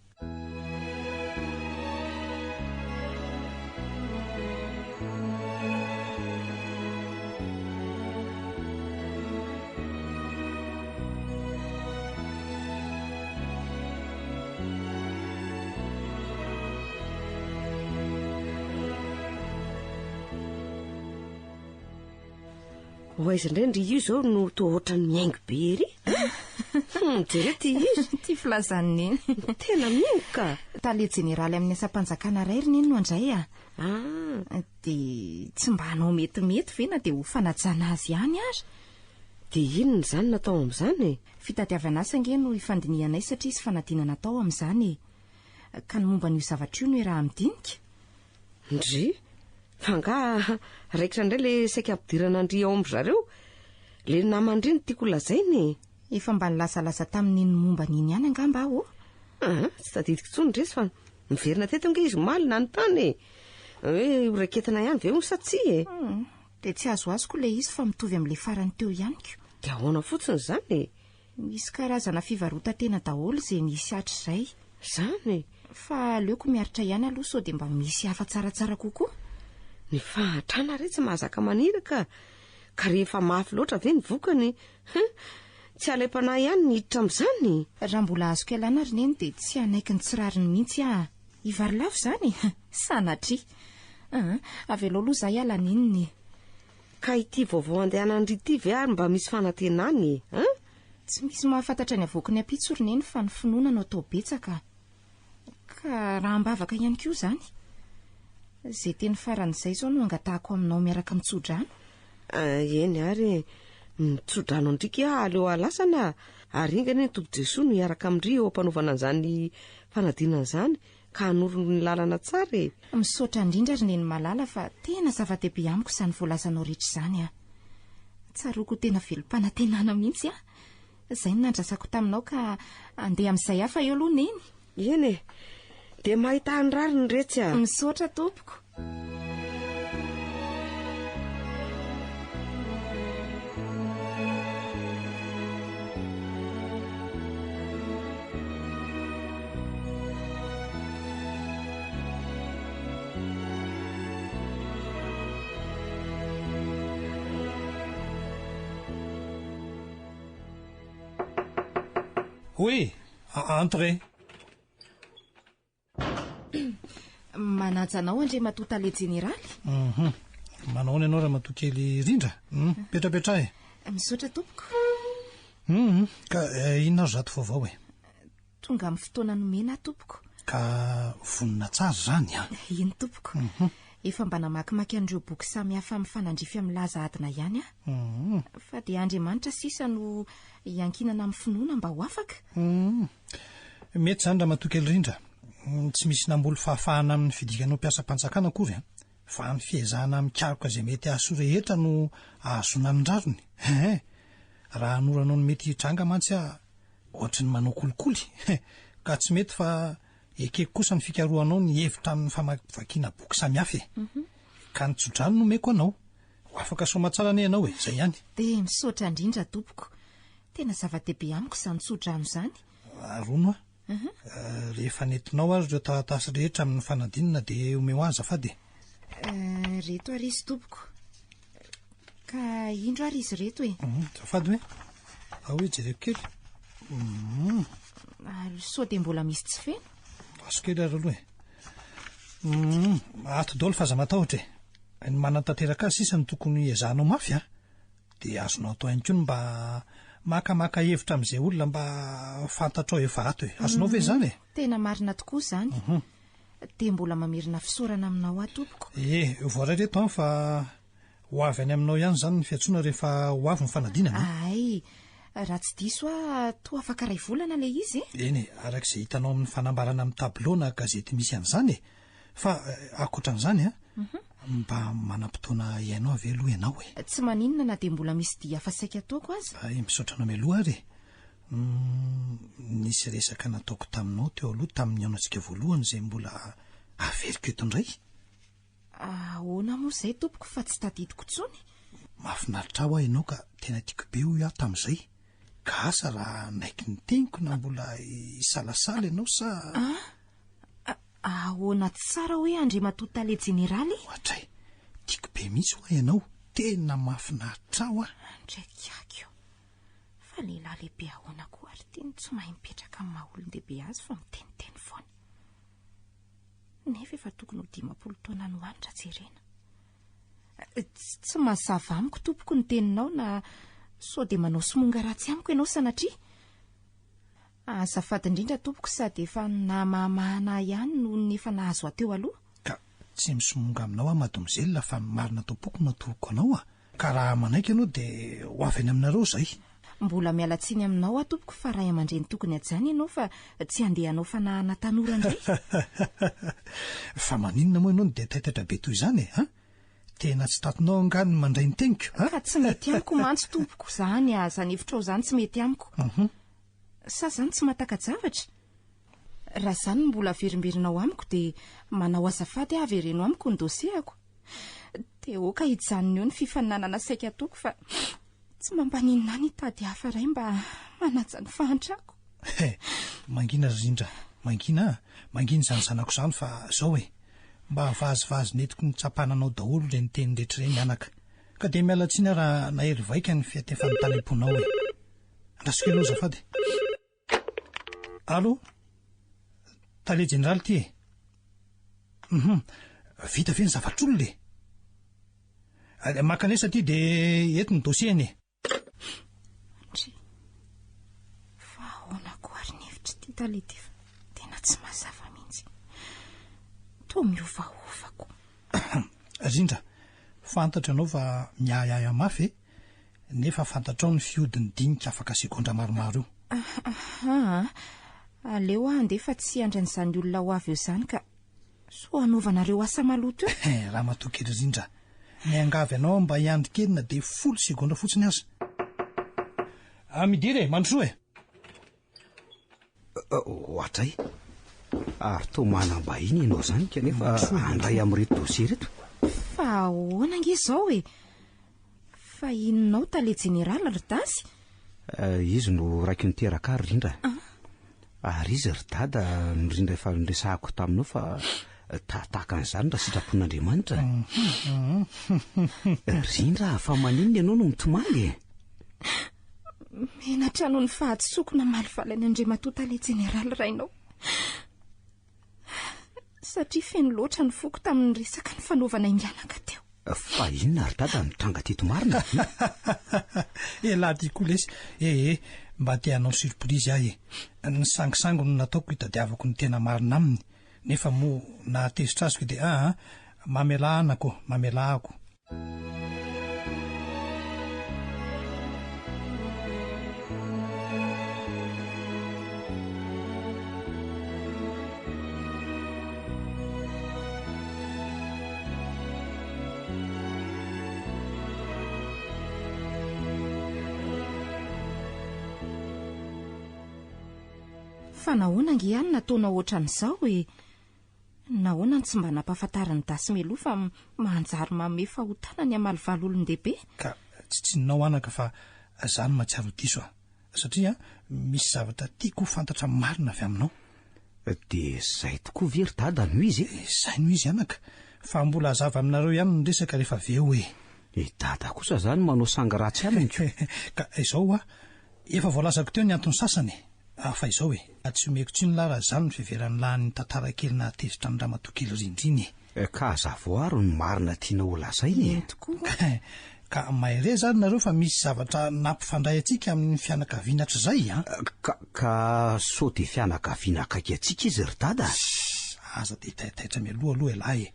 E: Ho aiza indray ndry io izao no toa ohatran'ny mihaingo be ery? Hmm, jereo ty izy.
D: Ty filazan'i Neny.
E: Tena mihaingo ka.
D: Tale jeneraly amin'ny asam-panjakana iray ry Neny no handray a.
E: Ah.
D: Dia tsy mba hanao metimety ve na dia ho fanajana azy ihany ary?
E: Dia inona izany natao amin'izany e?
D: Fitadiavana asa ange no ifandinihanay satria hisy fanadinana atao amin'izany e. Ka ny momba an'io zavatra io no iaraha-midinika.
E: Ndry! Fa angaha raikitra indray le saika hampidirana an-dry ao amin-dry zareo? Le naman-dry no tiako holazaina e!
D: Efa mba nilazalaza tamin'iny momba an'iny ihany angamba aho ô?
E: Aa, tsy tadidiko intsony indrisy fa niverina teto ange izy omaly nanontany e! Hoe ho raiketina ihany ve hono sa tsia e?
D: Hum, dia tsy azoazoko ilay izy fa mitovy amin'ilay farany teo ihany ko.
E: Dia ahoana fotsiny izany e?
D: Misy karazana fivarotan-tena daholo izay nisy hatrizay.
E: Izany e!
D: Fa aleoko miaritra ihany aloha sao dia mba misy hafa tsaratsara kokoa.
E: Ny fahantrana re tsy mahazaka maniraka ka rehefa mafy loatra ve ny vokany hein! Tsy alaim-panahy ihany ny hiditra amin'izany?
D: Raha mbola azoko ialana ry Neny dia tsy hanaiky ny tsy rariny mihitsy aho. Hivarilavo izany e! Sanatria! Aa! Avelao aloha izaho hiala n'inona e!
E: Ka ity vaovao andehanan-dry ity ve ary mba misy fanantenana e? Hein?
D: Tsy misy mahafantatra ny avoaky ny ampitso ry Neny fa ny finoana no atao betsaka. Ka raha am-bavaka ihany koa izany. Izay teny farany izay izao no angatahako aminao miaraka mitso-drano.
E: Ah, eny ary e. Mitso-drano an-driaka aho aleo halasana ary enga anie ny Tompo Jesoa no hiaraka amin-dry eo am-panaovana an'izany fanadinana izany ka hanoro ny lalana tsara e!
D: Misaotra indrindra ry Neny malala fa tena zava-dehibe amiko izany voalazanao rehetra izany a! Tsaroako ho tena velom-panantenana mihitsy a! Izay no nandrasako taminao ka andeha amin'izay hafa eo aloha Neny.
E: Eny e! Dia mahita ny rariny retsy a!
D: Misaotra tompoko.
H: Oui, entrez.
D: Manaja anao Andriamatoa Tale Jeneraly.
H: Mhm. Manao ahoana ianao Ramatoa kely Rindra? Hmm, petrapetraha e.
D: Misaotra tompoko.
H: Mhm. Ka eh, inona ary zato vaovao e?
D: Tonga amin'ny fotoana nomena aho tompoko.
H: Ka vonona tsara izany an.
D: Eny tompoko.
H: Mhm.
D: Efa mba namakimaky an'ireo boky samihafa mifanandrify amin'ny laza adina ihany aho.
H: Mhm.
D: Fa dia Andriamanitra sisa no iankinana amin'ny finoana mba ho afaka.
H: Mhm. Mety izany Ramatoa kely Rindra. Tsy misy namboly fahafahana amin'ny fidiranao mpiasam-panjakana akory an. Fa ny fiezahana mikaroka izay mety hahasoa rehetra no ahazoana ny rariny. Hein! Raha hanoranao ny mety hitranga mantsy aho, ohatry ny manao kolikoly. Ka tsy mety fa ekeko kosa ny fikarohanao ny hevitra amin'ny famakivakiana boky samihafa e. Ka ny tsodrano no omeko anao. Ho afaka soamatsara anie ianao e, izay ihany.
D: Dia misaotra indrindra tompoko. Tena zava-dehibe amiko izany tsodrano izany.
H: Ary hono aho, rehefa nentinao ary ireo taratasy rehetra amin'ny fanadinana dia omeo ahy azafady e.
D: Ireto ary izy tompoko. Ka indro ary izy ireto e.
H: Azafady hoe? Ao hoe jereko kely.
D: Ary sao dia mbola misy tsy feno?
H: Aso kely ary aloha e. Ato daholo fa aza matahotra e. Ny manatanteraka azy sisa no tokony hiezahanao mafy a. Dia azonao atao ihany koa ny mba makamaka hevitra amin'izay olona mba fantatrao efa ato e. Azonao ve izany e?
D: Tena marina tokoa izany. Dia mbola mamerina fisaorana aminao aho tompoko.
H: Ie, voaray reto an fa ho avy any aminao ihany izany ny fiantsoana rehefa ho avy ny fanadinana
D: an. Hay, raha tsy diso aho toa afaka iray volana ilay izy
H: e. Eny e, araka izay hitanao amin'ny fanambarana amin'ny tableau na gazety misy an'izany e. Fa ankoatra an'izany an, mba manam-potoana hihaino ahy ve aloha ianao e?
D: Tsy maninona na dia mbola misy dia hafa saika ataoko aza.
H: Hay, misaotra anao mialoha ary e. Humm, nisy resaka nataoko taminao teo aloha tamin'ny nihaonantsika voalohany izay mbola averiko eto indray.
D: Ahoana moa izay tompoko fa tsy tadidiko intsony?
H: Mahafinaritra ahy hoa ianao ka tena tiako be hoy aho tamin'izay. Ka asa raha hanaiky ny teniko na mbola hisalasala ianao sa.
D: Ah, ahoana tsara hoe Andriamatoa Tale Jeneraly?
H: Ohatray, tiako be mihitsy hoa ianao, tena mahafinaritra ahy hoa.
D: Andraikako. Fa lehilahy lehibe ahoana koa ary ity no tsy mahay mipetraka amin'ny maha olon-dehibe azy fa miteniteny foana. Nefa efa tokony ho 50 taona any ho any raha jerena. Tsy mazava amiko tompoko ny teninao na sao dia manao somonga ratsy amiko ianao sanatria. Azafady indrindra tompoko sady efa namahamahana ahy ihany noho ny efa nahazo ahy teo aloha.
H: Ka tsy misomonga aminao aho mademoiselle fa ny marina ato am-poko no atoroko anao a! Ka raha manaiky ianao dia ho avy any aminareo izahay.
D: Mbola miala tsiny aminao aho tompoko fa ray aman-dreny tokony hajaina ianao fa tsy handeha hanao fanahana tanora indray.
H: Fa maninona moa ianao no dia taitaitra be toy izany e? An? Tena tsy tatinao angaha ny mandray ny teniko?
D: An? Ka tsy mety amiko mantsy tompoko izany a, izany hevitrao izany tsy mety amiko. Sa izany tsy mahataka-javatra? Raha izany no mbola averimberinao amiko dia manao azafady aho avereno amiko ny dossier-ko. Dia aoka hijanona eo ny fifaninanana saika ataoko fa tsy mampaninona ahy ny hitady hafa iray mba manaja ny fahantrako.
H: He, mangina ry Rindra, mangina a! Mangina izany zanako izany fa izao e! Mba vazivazy nentiko nitsapana anao daholo ireny teny rehetra ireny anaka. Ka dia miala tsiny aho raha nahery vaika ny fiatefan'ny tany am-ponao e! Andraso kely aloha azafady. Allo? Tale jeneraly ity e? Hum, vita ve ny zavatr'olona e? Mankanesa aty dia eto ny dossier-ny e.
D: Ndry, fa ahoana koa ary ny hevitr'ity tale ity fa tena tsy mazava mihitsy. Toa miovaova koa.
H: Rindra, fantatro ianao fa miahiahy ahy mafy e. Nefa fantatrao ny fihodin'ny dinika afaka segondra maromaro io.
D: Aa, aleo aho handeha fa tsy hiandry an'izany olona ho avy eo izany ka. Sao hanaovanareo asa maloto
H: eo. Eh, ramatoa kely Rindra, miangavy anao aho mba hiandry kely na dia folo segondra fotsiny aza. Ah, midira e, mandrosoa e!
G: Ohatray. Ary toa manam-bahiny ianao izany kanefa handray amin'ireto dossier ireto.
D: Fa ahoana ange izao e? Fa inona ao tale jeneraly ry Dasy?
G: Eh, izy no raiko niteraka ahy ry Rindra. Ah. Ary izy ry Dada no Rindra efa niresahako taminao fa tahatahaka an'izany raha sitrapon'Andriamanitra.
H: Mhm.
G: Rindra, fa maninona ianao no mitomany e?
D: Menatra noho ny fahadisoako namalifaly an'i Andriamatoa Tale Jeneraly rainao. Satria feno loatra ny foko tamin'ny resaka nifanaovanay mianaka teo.
G: Fa inona ry dada no tranga teto marina?
H: Elah ty koa lesy. Ee, mba te hanao surprise aho e. Ny sangisangy no nataoko hitadiavako ny tena marina aminy. Nefa moa nahatezitra azy ko dia aa, mamelà anako, mamelà ako.
D: Fa nahoana ange ihany nataonao ohatran'izao e? Nahoana no tsy mba nampahafantarin'i Dasy mialoha fa manjary manome fahotana ny hamalivaly olon-dehibe?
H: Ka tsy tsininao anaka fa za no mahatsiaro ho diso a! Satria misy zavatra tiako ho fantatra marina avy aminao.
G: Dia zay tokoa ve ry dada no izy
H: e? Zay no izy anaka, fa mbola hazava aminareo ihany ny resaka rehefa avy eo e!
G: I dada kosa zany manao sangy ratsy amiko.
H: Ka izao hoa, efa voalazako teo ny antony sasany e! Ah fa izao e, tsy omeko tsiny lah raha izany no fiheveran'ny lahy ny tantara kely nahatezitra an'i ramatoa kely rindra iny
G: e. Ka hazavao ary ny marina tianao ho lazaina e.
D: Eny tokoa.
H: Ka mahereza ary nareo fa misy zavatra nampifandray antsika amin'ny fianakaviana hatrizay an.
G: Ka, ka sao dia fianakaviana akaiky antsika izy ry dada?
H: Sss! Aza dia taitaitra mialoha aloha ialahy e.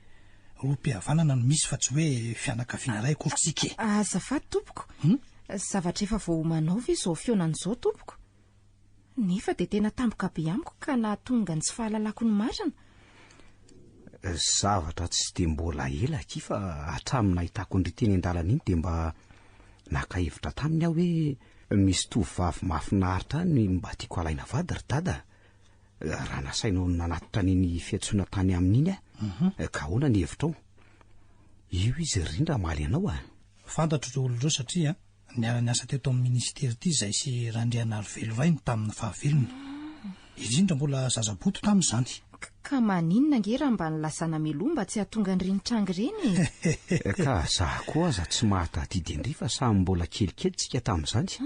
H: Rohim-pihavanana no misy fa tsy hoe fianakaviana iray akory tsika e.
D: Azafady tompoko, zavatra efa voaomanao ve izao fihaonana izao tompoko? Nefa dia tena tampoka be amiko ka nahatonga ny tsy fahalalako ny marina.
G: Zavatra tsy dia mbola ela akia fa hatramin'ny nahitako an-dry teny an-dalana iny dia mba naka hevitra taminy aho hoe misy tovovavy mahafinaritra any mba tiako halaina vady ry dada. Raha nasainao nanatitra an'iny fiantsoana tany aminy iny aho, ka ahoana ny hevitrao? Io izy ry Rindra hamaly anao a!
H: Fantatro ireo olona ireo satria niara-niasa teto amin'ny minisitera ity izahay sy Randrianarivelo rainy tamin'ny fahavelony. I Rindra mbola zazaboto tamin'izany.
D: Ka maninona ange raha mba nilazana mialoha mba tsy hahatonga an'ireny tranga ireny
G: e? Ka za koa aza tsy mahatadidy an-dry fa samy mbola kelikely tsika tamin'izany.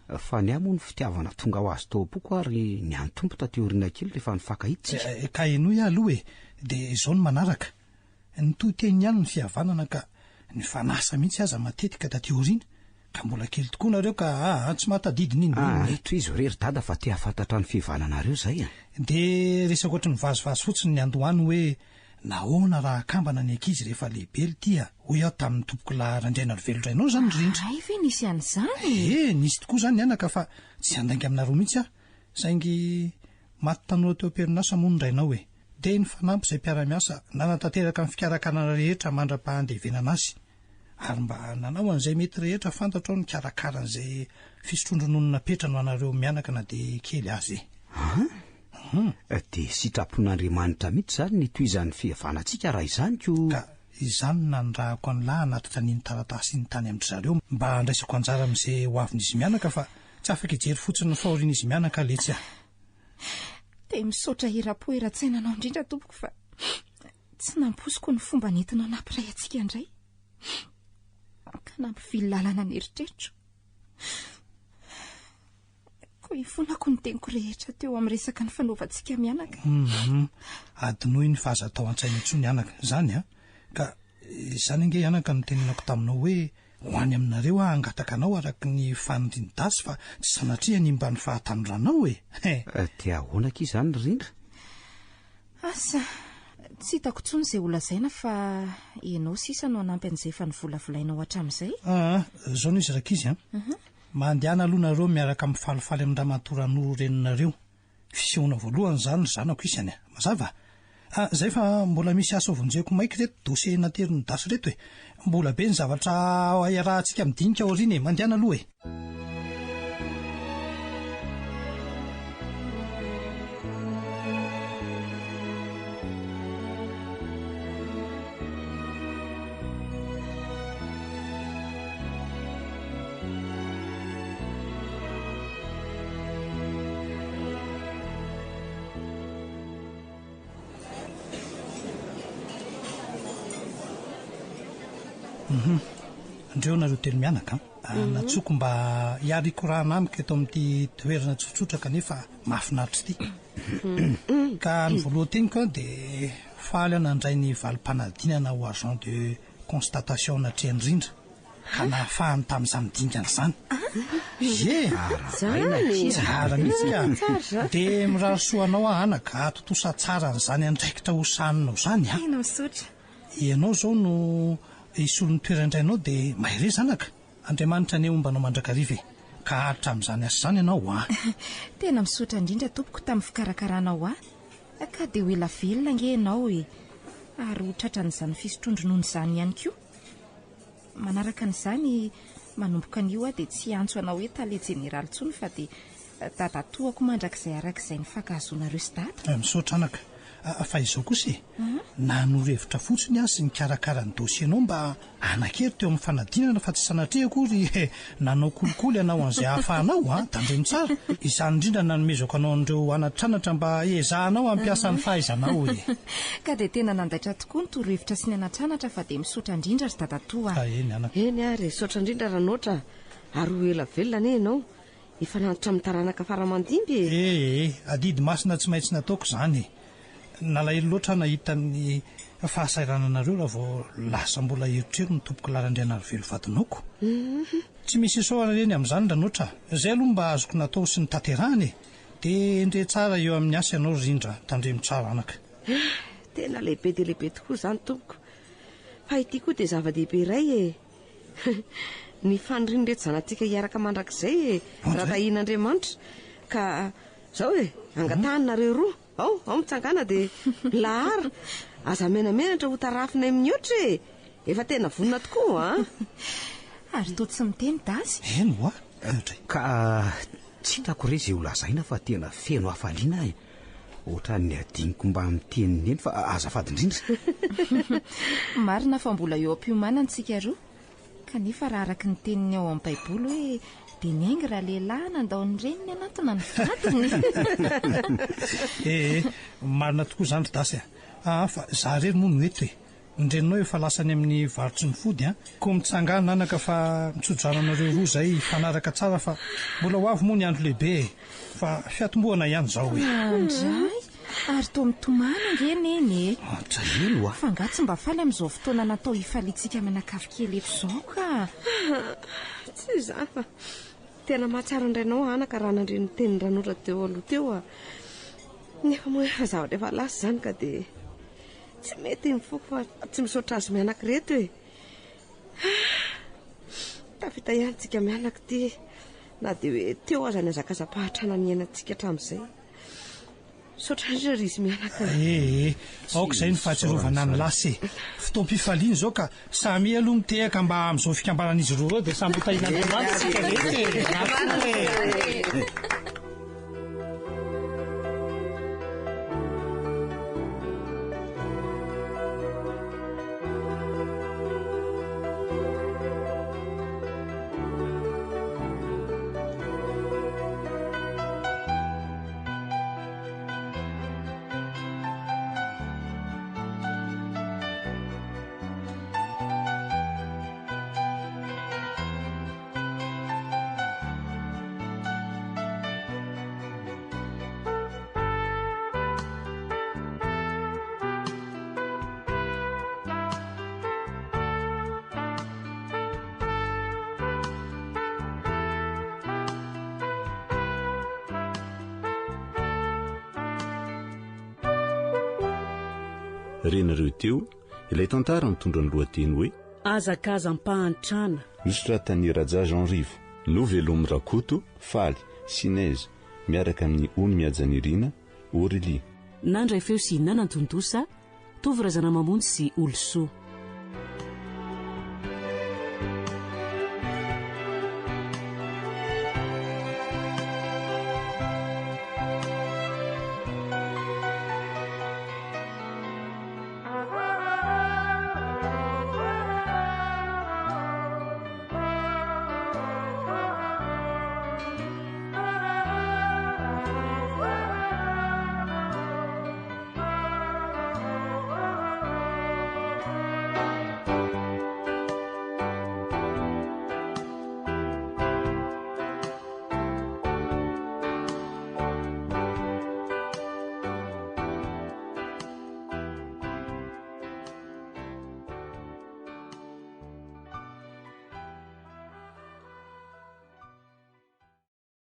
G: Fa ny ahy moa ny fitiavana tonga ho azy tao am-poko ary niantompo taty aoriana kely rehefa nifankahita
H: tsika. Ka henoy aho aloha e! Dia izao no manaraka. Nitohy teny ihany ny fihavanana ka nifanasa mihitsy aza matetika taty aoriana. Ka mbola kely tokoa nareo ka aa tsy mahatadidy n'inon'inona
G: e! Tohizo re ry dada fa te hahafantatra ny fihavananareo izay a!
H: Dia resaka ohatry ny vazivazy fotsiny ny andohany hoe Nahoana raha akambana ny ankizy rehefa lehibe lty a? Hoy aho tamin'ny tompokolahy Randrianarivelo Rainao izany ry Rindra.
D: Hay ve nisy an'izany
H: e? Ee, nisy tokoa izany anaka fa tsy handainga aminareo mihitsy aho. Saingy maty tanora teo am-perinasa moa ny rainao e. Dia nifanampy izay mpiara-miasa nanatanteraka ny fikarakarana rehetra mandra-pahandevenana azy. Ary mba nanao an'izay mety rehetra fantatro aho nikarakara an'izay fisotroan-dronono napetrany ho anareo mianaka na dia kely aza e.
G: An? Dia sitrapon'Andriamanitra mihitsy izany ny hitohizan'ny fihavanantsika raha izany ko.
H: Ka izany no nanirahako an'lah hanatitra an'iny taratasy iny tany amin-dry zareo mba handraisako anjara amin'izay ho avin'izy mianaka fa tsy afaka hijery fotsiny ny fahorian'izy mianaka letsy aho.
D: Dia misaotra eram-po eran-tsaina anao indrindra tompoko fa tsy nampoiziko ny fomba nentinao nampiray antsika indray ka nampivily lalana ny eritreritro. Koa ifonako ny teniko rehetra teo amin'ny resaka nifanaovantsika mianaka.
H: Hum, adinoy ny fa aza atao an-tsaina intsony anaka, izany an! Ka izany ange anaka no tenenako taminao hoe ho any aminareo aho hangataka anao araka ny fanirian'i Dasy fa tsy sanatria hanimba ny fahatanoranao e! He!
G: Dia ahoana akia izany ry Rindra?
D: Asa, tsy hitako intsony izay holazaina fa ianao sisa no hanampy an'izay efa novolavolainao hatramin'izay.
H: Aa, izao no izy rankizy an! Mandehana aloha nareo miaraka mifalifaly amin-dramatoa Ranoro reninareo. Fisehoana voalohany izany ry zanako isany a! Mazava? Ah, zay fa mbola misy asa hovonjeko maika ireto dossier naterin'ny das ireto e! Mbola be ny zavatra iarahantsika midinika aoriana e! Mandehana aloha e! Mhm. Ndreo nareo telo mianaka an. Ah, mhm. Natsoko mba hiarikorana amiko eto amin'ity toerana tsotsotra kanefa mahafinaritra ity. Mhm. Ka ny voalohan-teniko dia faly aho nandray ny valim-panadinana ho agent de constatation natrehan'i Rindra ka nahafahany tamin'izany dingana izany. Ie!
E: Zany!
H: Tsara mihitsy ka! Dia mirary soa anao aho anaka, hahatontosa tsara an'izany andraikitra hosahaninao izany an!
D: Tena misaotra.
H: Ianao izao no hisolo ny toeran-drainao dia mahereza anaka! Andriamanitra anie homba anao mandrakariva e! Ka haharitra amin'izany asa izany ianao an!
D: Tena misaotra indrindra tompoko tamin'ny fikarakaranao ahy. Ka dia ho ela velona ange ianao e! Ary ho tratran'izany fisotroan-dronono izany ihany koa. Manaraka an'izany, manomboka anio aho dia tsy hiantso anao hoe tale jeneraly intsony fa dia dadatoako mandrakizay arak'izay nifankahazoanareo sy dada.
H: Misaotra anaka. Fa izao kosa e, nanoro hevitra fotsiny aho sy nikarakara ny dossier-nao mba hanan-kery teo amin'ny fanadinana fa tsy sanatria akory nanao kolikoly hanao an'izay ahafahanao an! Tandremo tsara. Izany indrindra no nanomezako anao an'ireo anatranatra mba hiezahanao hampiasa ny fahaizanao e!
D: Ka dia tena nandaitra tokoa ny torohevitra sy ny anatranatra fa dia misaotra indrindra ry dadatoa
H: a! Eny anaka.
E: Eny ary e, misaotra indrindra Ranoatra ary ho ela velona anie ianao. Hifanantitra amin'ny taranaka fara aman-dimby
H: e! Ee, adidy masina tsy maintsy nataoko izany e! Nalahelo loatra aho nahita ny fahasahirananareo raha vao lasa mbola erotrerony tompoko Lalandrianarivelo vadinaoko. Tsy misy isaorana re ny amin'izany Ranoatra a! Izay aloha mba azoko natao sy notanterahana e! Dia endrey tsara eo amin'ny asa ianao ry Rindra a! Tandremo tsara anaka.
E: Tena lehibe dia lehibe tokoa izany tompoko. Fa ity koa dia zava-dehibe iray e. Ny fanirian'ireto zanatsika hiaraka mandrakizay e, raha tahian'Andriamanitra. Ka izao e, angatahanareo roa. Ao, ao mitsangàna dia lahara. Aza menamenatra ho tarafinay mihoatra e. Efa tena vonona tokoa an.
D: Ary toa tsy miteny Dasy.
H: Eny hoa, ohatra e.
G: Ka tsy hitako re izay ho lazaina fa tena feno hafaliana aho e. Ohatran'ny adinoko mba miteny neny fa azafady indrindra.
D: Marina fa mbola eo am-piomanana isika roa. Kanefa raha araka ny tenin'ny ao amin'ny Baiboly hoe dia niainga ralehilahy nandao ny reniny hanatona ny vadiny.
H: Ee, marina tokoa izany ry Dasy a! Aa fa za irery moa no eto e! Ny reninao efa lasa any amin'ny varotry ny fody an! Koa mitsangàna anaka fa mitsodrano anareo roa izay hifanaraka tsara fa mbola ho avy moa ny andro lehibe e! Fa fiatombohana ihany izao e!
D: Andray! Ary toa mitomany ange Neny e!
G: Antrahelo a!
D: Fa angaha tsy mba faly amin'izao fotoana natao hifaliantsika mianakavy kely eto izao ka!
E: Tsy izany fa tena mahatsiaro ny rainao anaka raha nandre ny tenin-dRanora teo aloha teo a! Nefa moa efa zavatra efa lasa izany ka dia tsy mety ny foko fa tsy misaotra azy mianaka ireto e! Tafita ihany tsika mianaka ity na dia hoe teo aza ny hazakaza-pahantrana niainantsika hatramin'izay. Misaotra indrindra ry izy mianaka.
H: Ee, aoka izay ny fahatsiarovana ny lasa e. Fotoam-pifaliana izao ka samia aloha mitehaka mba amin'izao fikambanan'izy roa ireo dia samy ho tahian'Andriamanitra isika rehetra e. Miaraka e.
B: Renareo teo ilay tantara mitondra ny lohateny hoe
A: Hazakazam-pahantrana.
B: Nosoratan'i Raja Jean Rivo. Novelomy Rakoto, Faly, Sinez, miaraka amin'i Ony Mihajanirina, Aurélie.
A: Nandray feo sy nanantontosa, Tovo Razanamamonjy sy Olosoa.